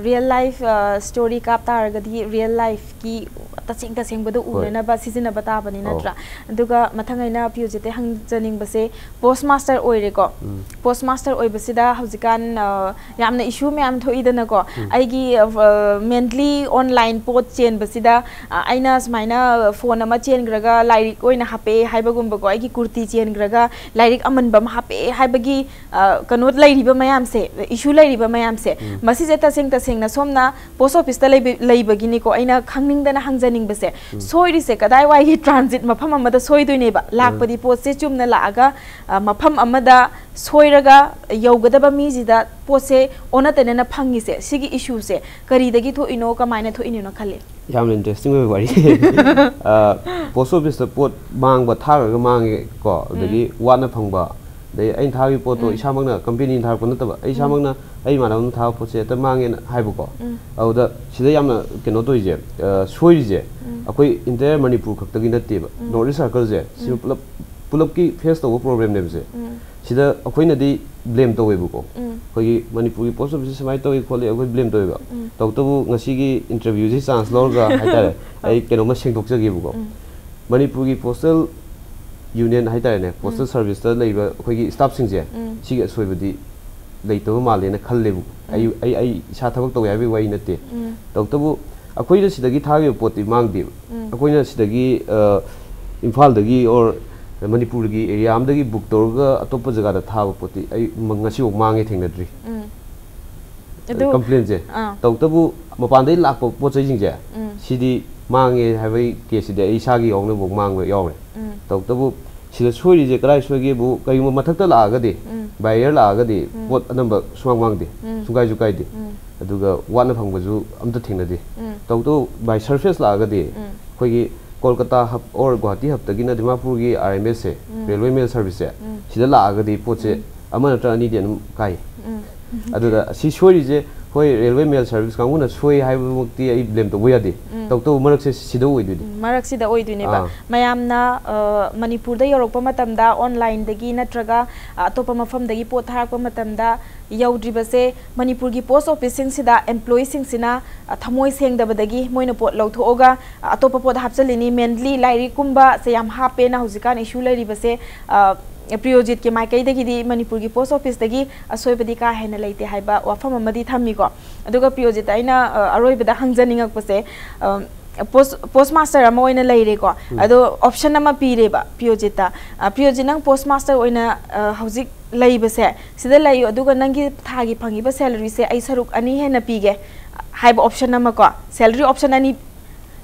Real life, ꯑ, story ꯀꯥꯞ ꯇꯥꯔꯒꯗꯤ real lifeꯀꯤ ꯇꯁꯦꯡ ꯇꯁꯦꯡꯕꯗꯣ ꯍꯣꯏ꯫ ꯎꯅꯅꯕ ꯁꯤꯖꯤꯟꯅꯕ ꯇꯥꯕꯅꯤ, ꯑꯧ꯫ ꯅꯠꯇ꯭ꯔꯥ? ꯑꯗꯨꯒ ꯃꯊꯪ ꯑꯩꯅ ꯄꯤꯌꯨꯖꯤꯠꯇ ꯍꯪꯖꯅꯤꯡꯕꯁꯦ, post master ꯑꯣꯏꯔꯦꯀꯣ꯫ ꯎꯝ꯫ Post master ꯑꯣꯏꯕꯁꯤꯗ ꯍꯧꯖꯤꯛꯀꯥꯟ, ꯑ, ꯌꯥꯝꯅ issue ꯃꯌꯥꯝ ꯊꯣꯛꯏꯗꯅꯀꯣ꯫ ꯎꯝ꯫ ꯑꯩꯒꯤ, ꯑ, mainly online ꯄꯣꯠ ꯆꯦꯟꯕꯁꯤꯗ, ꯑ, ꯑꯩꯅ ꯁꯨꯃꯥꯏꯅ phone ꯑꯃ ꯆꯦꯟꯈ꯭ꯔꯒ ꯂꯥꯏꯔꯤꯛ ꯑꯣꯏꯅ ꯍꯥꯞꯄꯛꯑꯦ ꯍꯥꯏꯕꯒꯨꯝꯕꯀꯣ, ꯑꯩꯒꯤ ꯀꯨꯔꯇꯤ ꯆꯦꯟꯈ꯭ꯔꯒ ꯂꯥꯏꯔꯤꯛ ꯑꯃꯟꯕ ꯑꯃ ꯍꯥꯞꯄꯛꯑꯦ ꯍꯥꯏꯕꯒꯤ, ꯑ, ꯀꯩꯅꯣ ꯂꯩꯔꯤꯕ ꯃꯌꯥꯝꯁꯦ, issue ꯂꯩꯔꯤꯕ ꯃꯌꯥꯝꯁꯦ, ꯎꯝ꯫ ꯃꯁꯤꯁꯦ ꯇꯁꯦꯡ ꯇꯁꯦꯡꯅ ꯁꯣꯝꯅ post officeꯇ ꯂꯩꯕ-, ꯂꯩꯕꯒꯤꯅꯤꯀꯣ, ꯑꯩꯅ ꯈꯪꯅꯤꯡꯗꯅ ꯍꯪꯖꯅꯤꯡꯕꯁꯦ, ꯎꯝ꯫ ꯁꯣꯏꯔꯤꯁꯦ ꯀꯗꯥꯏꯋꯥꯏꯒꯤ transit ꯃꯐꯝ ꯑꯃꯗ ꯁꯣꯏꯗꯣꯏꯅꯦꯕ? ꯎꯝ꯫ ꯂꯥꯛꯄꯗꯤ ꯄꯣꯠꯁꯦ ꯆꯨꯝꯅ ꯂꯥꯛꯑꯒ, ꯑ, ꯃꯐꯝ ꯑꯃꯗ ꯁꯣꯏꯔꯒ ꯌꯧꯒꯗꯕ ꯃꯤꯁꯤꯗ ꯄꯣꯠꯁꯦ ꯑꯣꯟꯅ ꯇꯩꯅꯅ ꯐꯪꯉꯤꯁꯦ, ꯁꯤꯒꯤ issueꯁꯦ ꯀꯔꯤꯗꯒꯤ ꯊꯣꯛꯏꯅꯣ, ꯀꯃꯥꯏꯅ ꯊꯣꯛꯏꯅꯣꯅ ꯈꯜꯂꯤ? ꯌꯥꯝꯅ interesting ꯑꯣꯏꯕ ꯋꯥꯔꯤ꯫ ꯑ, post officeꯇ ꯄꯣꯠ ꯃꯥꯡꯕ, ꯊꯥꯈ꯭ꯔꯒ ꯃꯥꯡꯉꯦ ꯀꯣ, ꯑꯗꯒꯤ ꯎꯝ꯫ ꯋꯥꯠꯅ ꯐꯪꯕ, ꯑꯗꯩ ꯑꯩꯅ ꯊꯥꯈꯤꯕ ꯄꯣꯠꯇꯣ ꯎꯝ꯫ ꯏꯁꯥꯃꯛꯅ, companyꯅ ꯊꯥꯔꯛꯄ ꯅꯠꯇꯕ, ꯑꯩ ꯎꯝ꯫ ꯏꯁꯥꯃꯛꯅ ꯑꯩ ꯏꯃꯥꯟꯅꯕ ꯑꯃ ꯊꯥꯕ ꯄꯣꯠꯁꯦ ꯍꯦꯛꯇ ꯃꯥꯡꯉꯦꯅ ꯍꯥꯏꯕꯀꯣ꯫ ꯎꯝ꯫ ꯑꯗꯨꯗ ꯁꯤꯗ ꯌꯥꯝꯅ ꯀꯩꯅꯣ ꯇꯧꯔꯤꯁꯦ, ꯑ, ꯁꯣꯏꯔꯤꯁꯦ, ꯎꯝ꯫ ꯑꯩꯈꯣꯏ entire ꯃꯅꯤꯄꯨꯔ ꯈꯛꯇꯒꯤ ꯅꯠꯇꯦꯕ, ꯎꯝ꯫ North East circleꯁꯦ, ꯁꯤ ꯎꯝ꯫ ꯄꯨꯂꯞ, ꯄꯨꯂꯞꯀꯤ face ꯇꯧꯕ problemꯅꯦꯕꯁꯦ꯫ ꯎꯝ꯫ ꯁꯤꯗ ꯑꯩꯈꯣꯏꯅꯗꯤ blame ꯇꯧꯋꯦꯕꯀꯣ꯫ ꯎꯝ꯫ ꯑꯩꯈꯣꯏꯒꯤ ꯃꯅꯤꯄꯨꯔꯒꯤ post officeꯁꯦ ꯁꯨꯃꯥꯏꯅ ꯇꯧꯏ ꯈꯣꯠꯂꯤ, ꯑꯩꯈꯣꯏ blame ꯇꯧꯋꯦꯕ꯫ ꯎꯝ꯫ ꯇꯧꯕꯇꯕꯨ ꯉꯁꯤꯒꯤ interviewꯁꯤ chance ꯂꯧꯔꯒ ꯍꯥꯏꯇꯥꯔꯦ, ꯑꯩ ꯀꯩꯅꯣꯝꯃ ꯁꯦꯡꯗꯣꯛꯆꯒꯦꯕꯀꯣ꯫ ꯎꯝ꯫ ꯃꯅꯤꯄꯨꯔꯒꯤ postal union ꯍꯥꯏꯇꯥꯔꯦꯅꯦ, postal ꯎꯝ꯫ serviceꯇ ꯂꯩꯕ ꯑꯩꯈꯣꯏꯒꯤ staffꯁꯤꯡꯁꯦ, ꯎꯝ꯫ ꯁꯤꯒꯤ ꯑꯁꯣꯏꯕꯗꯤ ꯂꯩꯇꯕ ꯃꯥꯜꯂꯦꯅ ꯈꯜꯂꯦꯕ꯫ ꯑꯩ, ꯎꯝ꯫ ꯑꯩ, ꯑꯩ ꯏꯁꯥ ꯊꯕꯛ ꯇꯧꯋꯦ ꯍꯥꯏꯕꯒꯤ ꯋꯥꯔꯤ ꯅꯠꯇꯦ꯫ ꯎꯝ꯫ ꯇꯧꯕꯇꯕꯨ ꯑꯩꯈꯣꯏꯅ ꯁꯤꯗꯒꯤ ꯊꯥꯈꯤꯕ ꯄꯣꯠꯇꯤ ꯃꯥꯡꯗꯦꯕ꯫ ꯎꯝ꯫ ꯑꯩꯈꯣꯏꯅ ꯁꯤꯗꯒꯤ, ꯑ, ꯏꯝꯐꯥꯜꯗꯒꯤ or ꯃꯅꯤꯄꯨꯔꯒꯤ area ꯑꯃꯗꯒꯤ book ꯇꯧꯔꯒ ꯑꯇꯣꯞꯄ ꯖꯒꯥꯗ ꯊꯥꯕ ꯄꯣꯠꯇꯤ ꯑꯩ ꯃ-, ꯉꯁꯤꯐꯥꯎ ꯃꯥꯡꯉꯦ ꯊꯦꯡꯅꯗ꯭ꯔꯤ꯫ ꯎꯝ꯫ ꯑꯗꯨ, complainꯁꯦ꯫ ꯑꯥ꯫ ꯇꯧꯕꯇꯕꯨ ꯃꯄꯥꯟꯗꯒꯤ ꯂꯥꯛꯄ ꯄꯣꯠ ꯆꯩꯁꯤꯡꯁꯦ, ꯎꯝ꯫ ꯁꯤꯗꯤ ꯃꯥꯡꯉꯦ ꯍꯥꯏꯕꯒꯤ caseꯁꯤꯗꯤ ꯑꯩ ꯏꯁꯥꯒꯤ ꯌꯥꯎꯅꯐꯥꯎ ꯃꯥꯡꯕ ꯌꯥꯎꯔꯦ꯫ ꯎꯝ꯫ ꯇꯧꯕꯇꯕꯨ ꯁꯤꯗ ꯁꯣꯏꯔꯤꯁꯦ ꯀꯗꯥꯏ ꯁꯣꯏꯒꯦꯕꯨ, ꯀꯔꯤꯒꯨꯝꯕ ꯃꯊꯛꯇ ꯂꯥꯛꯑꯒꯗꯤ, ꯎꯝ꯫ Buyer ꯂꯥꯛꯑꯒꯗꯤ ꯎꯝ꯫ ꯄꯣꯠ ꯑꯅꯝꯕ ꯁꯨꯃꯥꯡ ꯃꯥꯡꯗꯦ, ꯎꯝ꯫ ꯁꯨꯡꯀꯥꯏꯁꯨ ꯀꯥꯏꯗꯦ꯫ ꯎꯝ꯫ ꯑꯗꯨꯒ ꯋꯥꯠꯅ ꯐꯪꯕꯁꯨ ꯑꯝꯇ ꯊꯦꯡꯅꯗꯦ꯫ ꯎꯝ꯫ ꯇꯧꯕꯇꯕꯨ by surface ꯂꯥꯛꯑꯒꯗꯤ ꯎꯝ꯫ ꯑꯩꯈꯣꯏꯒꯤ ꯀꯣꯜꯀꯇꯥ ꯍꯕ ꯑꯣꯔ ꯒꯨꯋꯥꯍꯥꯇꯤ ꯍꯕꯇꯒꯤꯅ ꯗꯤꯃꯥꯄꯨꯔꯒꯤ ꯑꯥꯔ ꯑꯦꯝ ꯑꯦꯁꯁꯦ, ꯎꯝ꯫ ꯔꯦꯜꯋꯦ ꯃꯦꯜ ꯁꯔꯚꯤꯁꯁꯦ, ꯎꯝ꯫ ꯁꯤꯗ ꯂꯥꯛꯑꯒꯗꯤ ꯄꯣꯠꯁꯦ ꯎꯝ꯫ ꯑꯃ ꯅꯠꯇ꯭ꯔꯒ ꯑꯅꯤꯗꯤ ꯑꯗꯨꯝ ꯀꯥꯏ꯫ ꯎꯝ꯫ ꯑꯗꯨꯗ ꯁꯤ ꯁꯣꯏꯔꯤꯁꯦ, ꯍꯣꯏ, ꯔꯦꯜꯋꯦ ꯃꯦꯜ ꯁꯔꯚꯤꯁ ꯀꯥꯡꯕꯨꯅ ꯁꯣꯏ ꯍꯥꯏꯕꯃꯛꯇꯤ ꯑꯩ ꯕ꯭ꯂꯦꯝ ꯇꯧꯕ ꯌꯥꯗꯦ꯫ ꯎꯝ꯫ ꯇꯧꯕꯇꯕꯨ ꯃꯔꯛꯁꯦ ꯁꯤꯗ ꯑꯣꯏꯗꯣꯏꯅꯤ꯫ ꯎꯝ, ꯃꯔꯛꯁꯤꯗ ꯑꯣꯏꯗꯣꯏꯅꯦꯕ꯫ ꯑꯥ꯫ ꯃꯌꯥꯝꯅ, ꯑ, ꯃꯅꯤꯄꯨꯔꯗ ꯌꯧꯔꯛꯄ ꯃꯇꯝꯗ ꯑꯣꯟꯂꯥꯏꯟꯗꯒꯤ ꯅꯠꯇ꯭ꯔꯒ, ꯑ, ꯑꯇꯣꯞꯄ ꯃꯐꯝꯗꯒꯤ ꯄꯣꯠ ꯊꯥꯔꯛꯄ ꯃꯇꯝꯗ ꯌꯧꯗ꯭ꯔꯤꯕꯁꯦ ꯃꯅꯤꯄꯨꯔꯒꯤ ꯄꯣꯁ ꯑꯣꯐꯤꯁꯁꯤꯡꯁꯤꯗ ꯑꯦꯝꯄ꯭ꯂꯣꯌꯤꯁꯤꯡꯁꯤꯅ, ꯑ, ꯊꯃꯣꯏ ꯁꯦꯡꯗꯕꯗꯒꯤ ꯃꯣꯏꯅ ꯄꯣꯠ ꯂꯧꯊꯣꯛꯑꯒ, ꯑ, ꯑꯇꯣꯞꯄ ꯄꯣꯠ ꯍꯥꯞꯆꯤꯜꯂꯤꯅꯤ꯫ ꯃꯦꯟꯂꯤ ꯂꯥꯏꯔꯤꯛꯀꯨꯝꯕꯁꯦ ꯌꯥꯝ ꯍꯥꯞꯄꯦꯅ ꯍꯧꯖꯤꯛꯀꯥꯟ ꯏꯁꯨ ꯂꯩꯔꯤꯕꯁꯦ, ꯑ, ꯄ꯭ꯔꯤꯌꯣꯖꯤꯠꯀꯤ ꯃꯥꯏꯀꯩꯗꯒꯤꯗꯤ ꯃꯅꯤꯄꯨꯔꯒꯤ ꯄꯣꯁ ꯑꯣꯐꯤꯁꯇꯒꯤ ꯑꯁꯣꯏꯕꯗꯤ ꯀꯥ ꯍꯦꯟꯅ ꯂꯩꯇꯦ ꯍꯥꯏꯕ ꯋꯥꯐꯝ ꯑꯃꯗꯤ ꯊꯝꯃꯤꯀꯣ꯫ ꯑꯗꯨꯒ ꯄ꯭ꯔꯤꯌꯣꯖꯤꯠꯇ ꯑꯩꯅ, ꯑ, ꯑꯔꯣꯏꯕꯗ ꯍꯪꯖꯅꯤꯡꯉꯛꯄꯁꯦ, ꯑ, ꯄꯣꯁ, ꯄꯣꯁ ꯃꯥꯁꯇꯔ ꯑꯃ ꯑꯣꯏꯅ ꯂꯩꯔꯦꯀꯣ꯫ ꯎꯝ꯫ ꯑꯗꯣ ꯑꯣꯞꯁꯟ ꯑꯃ ꯄꯤꯔꯦꯕ ꯄ꯭ꯔꯤꯌꯣꯖꯤꯠꯇ꯫ ꯑ, ꯄ꯭ꯔꯤꯌꯣꯖꯤꯠ, ꯅꯪ ꯄꯣꯁ ꯃꯥꯁꯇꯔ ꯑꯣꯏꯅ, ꯑ, ꯍꯧꯖꯤꯛ ꯂꯩꯕꯁꯦ, ꯁꯤꯗ ꯂꯩꯌꯨ, ꯑꯗꯨꯒ ꯅꯪꯒꯤ ꯊꯥꯒꯤ ꯐꯪꯉꯤꯕ ꯁꯦꯂꯔꯤꯁꯦ ꯑꯩ ꯁꯔꯨꯛ ꯑꯅꯤ ꯍꯦꯟꯅ ꯄꯤꯒꯦ ꯍꯥꯏꯕ ꯑꯣꯞꯁꯟ ꯑꯃꯀꯣ꯫ ꯁꯦꯂꯔꯤ ꯑꯣꯞꯁꯟ ꯑꯅꯤ,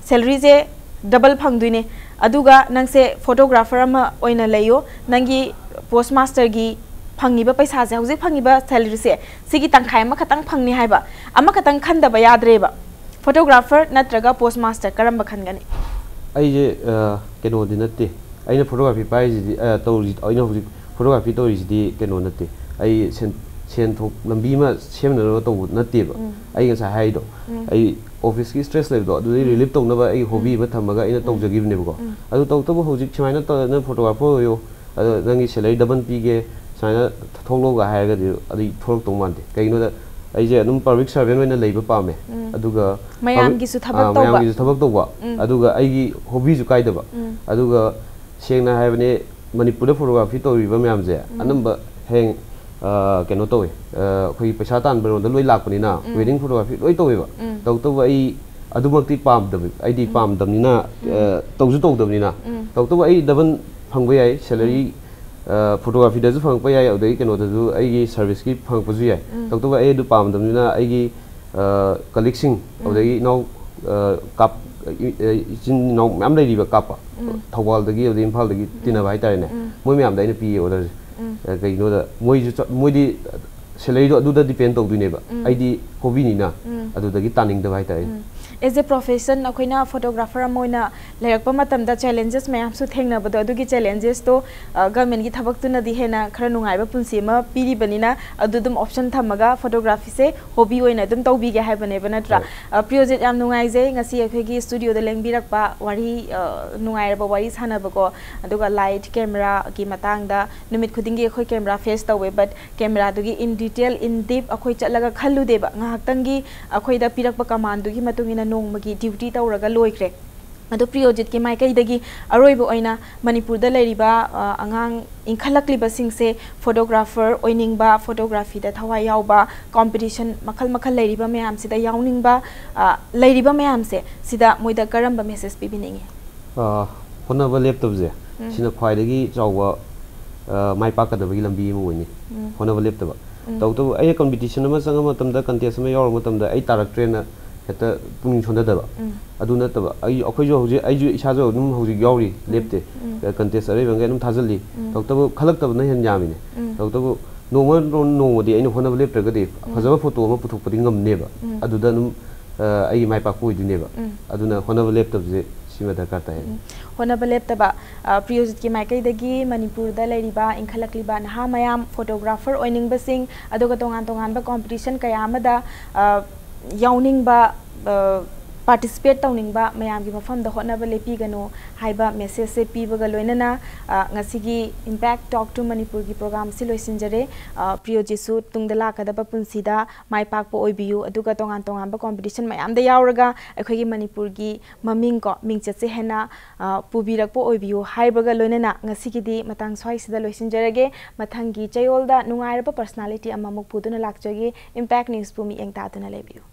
ꯁꯦꯂꯔꯤꯁꯦ ꯗꯕꯜ ꯐꯪꯗꯣꯏꯅꯦ꯫ ꯑꯗꯨꯒ ꯅꯪꯁꯦ ꯐꯣꯇꯣꯒ꯭ꯔꯥꯐꯔ ꯑꯃ ꯑꯣꯏꯅ ꯂꯩꯌꯨ, ꯅꯪꯒꯤ ꯄꯣꯁ ꯃꯥꯁꯇꯔꯒꯤ ꯐꯪꯉꯤꯕ ꯄꯩꯁꯥꯁꯦ, ꯍꯧꯖꯤꯛ ꯐꯪꯉꯤꯕ ꯁꯦꯂꯔꯤꯁꯦ, ꯁꯤꯒꯤ ꯇꯪꯈꯥꯏ ꯑꯃꯈꯛꯇꯪ ꯐꯪꯅꯤ ꯍꯥꯏꯕ, ꯑꯃꯈꯛꯇꯪ ꯈꯟꯗꯕ ꯌꯥꯗ꯭ꯔꯦꯕ꯫ ꯐꯣꯇꯣꯒ꯭ꯔꯥꯐꯔ ꯅꯠꯇ꯭ꯔꯒ ꯄꯣꯁ ꯃꯥꯁꯇꯔ, ꯀꯔꯝꯕ ꯈꯟꯒꯅꯤ? ꯑꯩꯁꯦ, ꯑ, ꯀꯩꯅꯣꯗꯤ ꯅꯠꯇꯦ꯫ ꯑꯩꯅ ꯐꯣꯇꯣꯒ꯭ꯔꯥꯐꯤ ꯄꯥꯏꯔꯤꯁꯤꯗꯤ, ꯑ, ꯇꯧꯔꯤ, ꯑꯩꯅ ꯍꯧꯖꯤꯛ ꯐꯣꯇꯣꯒ꯭ꯔꯥꯐꯤ ꯇꯧꯔꯤꯁꯤꯗꯤ ꯀꯩꯅꯣ ꯅꯠꯇꯦ꯫ ꯑꯩ ꯁꯦꯟ, ꯁꯦꯟ ꯊꯣꯛ ꯂꯝꯕꯤ ꯑꯃ ꯁꯦꯝꯅꯅꯕ ꯇꯧꯕ ꯅꯠꯇꯦꯕ꯫ ꯎꯝ꯫ ꯑꯩ ꯉꯁꯥꯏ ꯍꯥꯏꯗꯣ, ꯎꯝ꯫ ꯑꯩ ꯑꯣꯐꯤꯁꯀꯤ ꯁ꯭ꯇ꯭ꯔꯦꯁ ꯂꯩꯕꯗꯣ, ꯑꯗꯨꯗꯩ ꯎꯝ꯫ ꯔꯤꯂꯤꯐ ꯇꯧꯅꯕ ꯑꯩ ꯍꯣꯕꯤ ꯎꯝ꯫ ꯑꯃ ꯊꯝꯃꯒ ꯑꯩꯅ ꯎꯝ꯫ ꯇꯧꯖꯈꯤꯕꯅꯦꯕꯀꯣ꯫ ꯎꯝ꯫ ꯑꯗꯨ ꯇꯧꯕꯇꯕꯨ ꯍꯧꯖꯤꯛ ꯁꯨꯃꯥꯏꯅ ꯇꯧ-, ꯅꯪ ꯐꯣꯇꯣꯒ꯭ꯔꯥꯐꯔ ꯑꯣꯏꯌꯣ, ꯑꯗꯣ ꯅꯪꯒꯤ ꯁꯦꯂꯔꯤ ꯗꯕꯜ ꯄꯤꯒꯦ, ꯁꯨꯃꯥꯏꯅ ꯊꯣꯛꯂꯛꯑꯣꯒ ꯍꯥꯏꯔꯒꯗꯤ ꯑꯗꯨ ꯊꯣꯛꯂꯛꯇꯧ ꯃꯥꯟꯗꯦ꯫ ꯀꯩꯒꯤꯅꯣꯗ, ꯑꯩꯁꯦ ꯑꯗꯨꯝ ꯄꯕ꯭ꯂꯤꯛ ꯁꯔꯚꯦꯟ ꯑꯣꯏꯅ ꯂꯩꯕ ꯄꯥꯝꯃꯦ꯫ ꯎꯝ꯫ ꯑꯗꯨꯒ ꯃꯌꯥꯝꯒꯤꯁꯨ ꯄꯕ꯭ꯂꯤꯛ-, ꯊꯕꯛ ꯑꯥ, ꯇꯧꯕ꯫ ꯃꯌꯥꯝꯒꯤꯁꯨ ꯊꯕꯛ ꯇꯧꯕ, ꯎꯝ꯫ ꯑꯗꯨꯒ ꯑꯩꯒꯤ ꯍꯣꯕꯤꯁꯨ ꯀꯥꯏꯗꯕ꯫ ꯎꯝ꯫ ꯑꯗꯨꯒ ꯁꯦꯡꯅ ꯍꯥꯏꯕꯅꯦ, ꯃꯅꯤꯄꯨꯔꯗ ꯐꯣꯇꯣꯒ꯭ꯔꯥꯐꯤ ꯇꯧꯔꯤꯕ ꯃꯌꯥꯝꯁꯦ ꯎꯝ꯫ ꯑꯅꯝꯕ ꯍꯌꯦꯡ, ꯑ, ꯀꯩꯅꯣ ꯇꯧꯋꯦ, ꯑ, ꯑꯩꯈꯣꯏꯒꯤ ꯄꯩꯁꯥ ꯇꯥꯟꯕꯔꯣꯝꯗ ꯂꯣꯏ ꯂꯥꯛꯄꯅꯤꯅ, ꯎꯝ꯫ ꯋꯦꯗꯤꯡ ꯐꯣꯇꯣꯒ꯭ꯔꯥꯐꯤ ꯂꯣꯏ ꯇꯧꯋꯦꯕ꯫ ꯎꯝ꯫ ꯇꯧꯕꯇꯕꯨ ꯑꯩ ꯑꯗꯨꯃꯛꯇꯤ ꯄꯥꯝꯗꯕ, ꯑꯩꯗꯤ ꯎꯝ꯫ ꯄꯥꯝꯗꯕꯅꯤꯅ, ꯎꯝ꯫ ꯑ, ꯇꯧꯁꯨ ꯇꯧꯗꯕꯅꯤꯅ꯫ ꯎꯝ꯫ ꯇꯧꯕꯇꯕꯨ ꯑꯩ ꯗꯕꯜ ꯐꯪꯕ ꯌꯥꯏ, ꯁꯦꯂꯔꯤ, ꯎꯝ꯫ ꯑ, ꯐꯣꯇꯣꯒ꯭ꯔꯥꯐꯤꯗꯁꯨ ꯐꯪꯉꯛꯄ ꯌꯥꯏ, ꯑꯗꯨꯗꯒꯤ ꯀꯩꯅꯣꯗꯁꯨ ꯑꯩꯒꯤ ꯁꯔꯚꯤꯁꯀꯤ ꯐꯪꯉꯛꯄꯁꯨ ꯌꯥꯏ꯫ ꯎꯝ꯫ ꯇꯧꯕꯇꯕꯨ ꯑꯩ ꯑꯗꯨ ꯄꯥꯝꯗꯕꯅꯤꯅ ꯑꯩꯒꯤ, ꯑ, ꯀꯂꯤꯛꯁꯤꯡ, ꯎꯝ꯫ ꯑꯗꯨꯗꯒꯤ ꯏꯅꯥꯎ, ꯑ, ꯀꯥꯞ-, ꯏ-, ꯑ, ꯏꯆꯤꯟ ꯏꯅꯥꯎ ꯃꯌꯥꯝ ꯂꯩꯔꯤꯕ ꯀꯥꯞꯄ, ꯎꯝ꯫ ꯊꯧꯕꯥꯜꯗꯒꯤ ꯑꯗꯨꯗꯒꯤ ꯏꯝꯐꯥꯜꯗꯒꯤ ꯎꯝ꯫ ꯇꯤꯟꯅꯕ ꯍꯥꯏꯇꯥꯔꯦꯅꯦ, ꯎꯝ꯫ ꯃꯣꯏ ꯃꯌꯥꯝꯗ ꯑꯩꯅ ꯄꯤꯌꯦ ꯑꯣꯔꯗꯔꯁꯦ꯫ ꯎꯝ꯫ ꯑ, ꯀꯩꯒꯤꯅꯣꯗ ꯃꯣꯏꯁꯨ ꯆ-, ꯃꯣꯏꯗꯤ ꯁꯦꯂꯔꯤꯗꯣ ꯑꯗꯨꯗ ꯗꯤꯄꯦꯟ ꯇꯧꯗꯣꯏꯅꯦꯕ꯫ ꯎꯝ꯫ ꯑꯩꯗꯤ ꯍꯣꯕꯤꯅꯤꯅ ꯎꯝ꯫ ꯑꯗꯨꯗꯒꯤ ꯇꯥꯅꯤꯡꯗꯕ ꯍꯥꯏꯇꯥꯔꯦ꯫ ꯎꯝ꯫ As a profession, ꯑꯩꯈꯣꯏꯅ ꯐꯣꯇꯣꯒ꯭ꯔꯥꯐꯔ ꯑꯃ ꯑꯣꯏꯅ ꯂꯩꯔꯛꯄ ꯃꯇꯝꯗ challenges ꯃꯌꯥꯝꯁꯨ ꯊꯦꯡꯅꯕꯗꯣ, ꯑꯗꯨꯒꯤ challengesꯇꯣ, ꯑ, governmentꯀꯤ ꯊꯕꯛꯇꯨꯅꯗꯤ ꯍꯦꯟꯅ ꯈꯔ ꯅꯨꯡꯉꯥꯏꯕ ꯄꯨꯟꯁꯤ ꯑꯃ ꯄꯤꯔꯤꯕꯅꯤꯅ, ꯑꯗꯨ ꯑꯗꯨꯝ option ꯊꯝꯃꯒ photographyꯁꯦ hobby ꯑꯣꯏꯅ ꯑꯗꯨꯝ ꯇꯧꯕꯤꯒꯦ ꯍꯥꯏꯕꯅꯦꯕ, ꯅꯠꯇ꯭ꯔꯥ? ꯍꯣꯏ꯫ ꯑ, ꯄ꯭ꯔꯤꯌꯣꯖꯤꯠ, ꯌꯥꯝ ꯅꯨꯡꯉꯥꯏꯖꯩ ꯉꯁꯤ ꯑꯩꯈꯣꯏꯒꯤ studioꯗ ꯂꯦꯡꯕꯤꯔꯛꯄ ꯋꯥꯔꯤ, ꯑ, ꯅꯨꯡꯉꯥꯏꯔꯕ ꯋꯥꯔꯤ ꯁꯥꯟꯅꯕꯀꯣ, ꯑꯗꯨꯒ light cameraꯒꯤ ꯃꯇꯥꯡꯗ ꯅꯨꯃꯤꯠ ꯈꯨꯗꯤꯡꯒꯤ ꯑꯩꯈꯣꯏ camera face ꯇꯧꯋꯦ, but cameraꯗꯨꯒꯤ in detail, in depth ꯑꯩꯈꯣꯏ ꯆꯠꯂꯒ ꯈꯜꯂꯨꯗꯦꯕ, ꯉꯥꯏꯍꯥꯛꯇꯪꯒꯤ ꯑꯩꯈꯣꯏꯗ ꯄꯤꯔꯛꯄ commandꯗꯨꯒꯤ ꯃꯇꯨꯡ ꯏꯟꯅ ꯅꯣꯡꯃꯒꯤ duty ꯇꯧꯔꯒ ꯂꯣꯏꯈ꯭ꯔꯦ꯫ ꯑꯗꯣ ꯄ꯭ꯔꯤꯌꯣꯖꯤꯠꯀꯤ ꯃꯥꯏꯀꯩꯗꯒꯤ ꯑꯔꯣꯏꯕ ꯑꯣꯏꯅ ꯃꯅꯤꯄꯨꯔꯗ ꯂꯩꯔꯤꯕ, ꯑ, ꯑꯉꯥꯡ ꯏꯟꯈꯠꯂꯛꯂꯤꯕꯁꯤꯡꯁꯦ photographer ꯑꯣꯏꯅꯤꯡꯕ, photographyꯗ ꯊꯋꯥꯏ ꯌꯥꯎꯕ, competition ꯃꯈꯜ ꯃꯈꯜ ꯂꯩꯔꯤꯕ ꯃꯌꯥꯝꯁꯤꯗ ꯌꯥꯎꯅꯤꯡꯕ, ꯑ, ꯂꯩꯔꯤꯕ ꯃꯌꯥꯝꯁꯦ, ꯁꯤꯗ ꯃꯣꯏꯗ ꯀꯔꯝꯕ message ꯄꯤꯕꯤꯅꯤꯡꯉꯤ? ꯑ, ꯍꯣꯠꯅꯕ ꯂꯦꯞꯇꯕꯁꯦ, ꯎꯝ꯫ ꯁꯤꯅ ꯈ꯭ꯋꯥꯏꯗꯒꯤ ꯆꯥꯎꯕ, ꯑ, ꯃꯥꯏ ꯄꯥꯛꯀꯗꯕꯒꯤ ꯂꯝꯕꯤ ꯑꯃ ꯑꯣꯏꯅꯤ꯫ ꯎꯝ꯫ ꯍꯣꯠꯅꯕ ꯂꯦꯞꯇꯕ꯫ ꯎꯝ꯫ ꯇꯧꯕꯇꯕꯨ ꯑꯩꯅ competition ꯑꯃ ꯆꯪꯕ ꯃꯇꯝꯗ, contest ꯑꯃ ꯌꯥꯎꯔꯨꯕ ꯃꯇꯝꯗ ꯑꯩ ꯇꯥꯔꯛꯇ꯭ꯔꯦꯅ ꯍꯦꯛꯇ ꯄꯨꯛꯅꯤꯡ ꯁꯣꯟꯊꯗꯕ꯫ ꯎꯝ꯫ ꯑꯗꯨ ꯅꯠꯇꯕ, ꯑꯩ, ꯑꯩꯈꯣꯏꯁꯨ ꯍꯧꯖꯤꯛ, ꯑꯩꯁꯨ ꯏꯁꯥꯁꯨ ꯑꯗꯨꯝ ꯍꯧꯖꯤꯛ ꯌꯥꯎꯔꯤ, ꯎꯝ꯫ ꯂꯦꯞꯇꯦ꯫ ꯎꯝ꯫ Contest ꯑꯔꯩꯕꯈꯩ ꯑꯗꯨꯝ ꯊꯥꯖꯤꯜꯂꯤ꯫ ꯎꯝ꯫ ꯇꯧꯕꯇꯕꯨ ꯈꯜꯂꯛꯇꯕꯅ ꯍꯦꯟꯅ ꯌꯥꯝꯃꯤꯅꯦ꯫ ꯎꯝ꯫ ꯇꯧꯕꯇꯕꯨ ꯅꯣꯡꯃ ꯅꯣꯡꯃꯗꯤ ꯑꯩꯅ ꯍꯣꯠꯅꯕ ꯂꯦꯞꯇ꯭ꯔꯒꯗꯤ ꯎꯝ꯫ ꯐꯖꯕ photo ꯑꯃ ꯄꯨꯊꯣꯛꯄꯗꯤ ꯉꯝꯅꯦꯕ꯫ ꯎꯝ꯫ ꯑꯗꯨꯗ ꯑꯗꯨꯝ, ꯑ, ꯑꯩꯒꯤ ꯃꯥꯏ ꯄꯥꯛꯄ ꯑꯣꯏꯗꯣꯏꯅꯦꯕ꯫ ꯎꯝ꯫ ꯑꯗꯨꯅ ꯍꯣꯠꯅꯕ ꯂꯦꯞꯇꯕꯁꯦ ꯁꯤꯃ ꯗꯔꯀꯥꯔ ꯇꯥꯏ꯫ ꯎꯝ꯫ ꯍꯣꯠꯅꯕ ꯂꯦꯞꯇꯕ, ꯑ, ꯄ꯭ꯔꯤꯌꯣꯖꯤꯠꯀꯤ ꯃꯥꯏꯀꯩꯗꯒꯤ ꯃꯅꯤꯄꯨꯔꯗ ꯂꯩꯔꯤꯕ ꯏꯟꯈꯠꯂꯛꯂꯤꯕ ꯅꯍꯥ ꯃꯌꯥꯝ, photographer ꯑꯣꯏꯅꯤꯡꯕꯁꯤꯡ, ꯑꯗꯨꯒ ꯇꯣꯉꯥꯟ ꯇꯣꯉꯥꯟꯕ competition ꯀꯌꯥ ꯑꯃꯗ, ꯑ, ꯌꯥꯎꯅꯤꯡꯕ, ꯑ, participate ꯇꯧꯅꯤꯡꯕ ꯃꯌꯥꯝꯒꯤ ꯃꯐꯝꯗ ꯍꯣꯠꯅꯕ ꯂꯦꯞꯄꯤꯒꯅꯨ ꯍꯥꯏꯕ messageꯁꯦ ꯄꯤꯕꯒ ꯂꯣꯏꯅꯅ, ꯑ, ꯉꯁꯤꯒꯤ Impact Talk to ꯃꯅꯤꯄꯨꯔꯒꯤ programꯁꯤ ꯂꯣꯏꯁꯤꯟꯖꯔꯦ꯫ ꯑ, ꯄ꯭ꯔꯤꯌꯣꯖꯤꯠꯁꯨ ꯇꯨꯡꯗ ꯂꯥꯛꯀꯗꯕ ꯄꯨꯟꯁꯤꯗ ꯃꯥꯏ ꯄꯥꯛꯄ ꯑꯣꯏꯕꯤꯌꯨ, ꯑꯗꯨꯒ ꯇꯣꯉꯥꯟ ꯇꯣꯉꯥꯟꯕ competition ꯃꯌꯥꯝꯗ ꯌꯥꯎꯔꯒ ꯑꯩꯈꯣꯏꯒꯤ ꯃꯅꯤꯄꯨꯔꯒꯤ ꯃꯃꯤꯡ ꯀꯣ, ꯃꯤꯡꯆꯠꯁꯦ ꯍꯦꯟꯅ, ꯑ, ꯄꯨꯕꯤꯔꯛꯄ ꯑꯣꯏꯕꯤꯌꯨ ꯍꯥꯏꯕꯒ ꯂꯣꯏꯅꯅ ꯉꯁꯤꯒꯤꯗꯤ ꯃꯇꯥꯡ ꯁ꯭ꯋꯥꯏꯁꯤꯗ ꯂꯣꯏꯁꯤꯟꯖꯔꯒꯦ꯫ ꯃꯊꯪꯒꯤ ꯆꯌꯣꯜꯗ ꯅꯨꯡꯉꯥꯏꯔꯕ personality ꯑꯃꯃꯨꯛ ꯄꯨꯗꯨꯅ ꯂꯥꯛꯆꯒꯦ꯫ Impact Newsꯄꯨ ꯃꯤꯠꯌꯦꯡ ꯇꯥꯗꯨꯅ ꯂꯩꯕꯤꯌꯨ꯫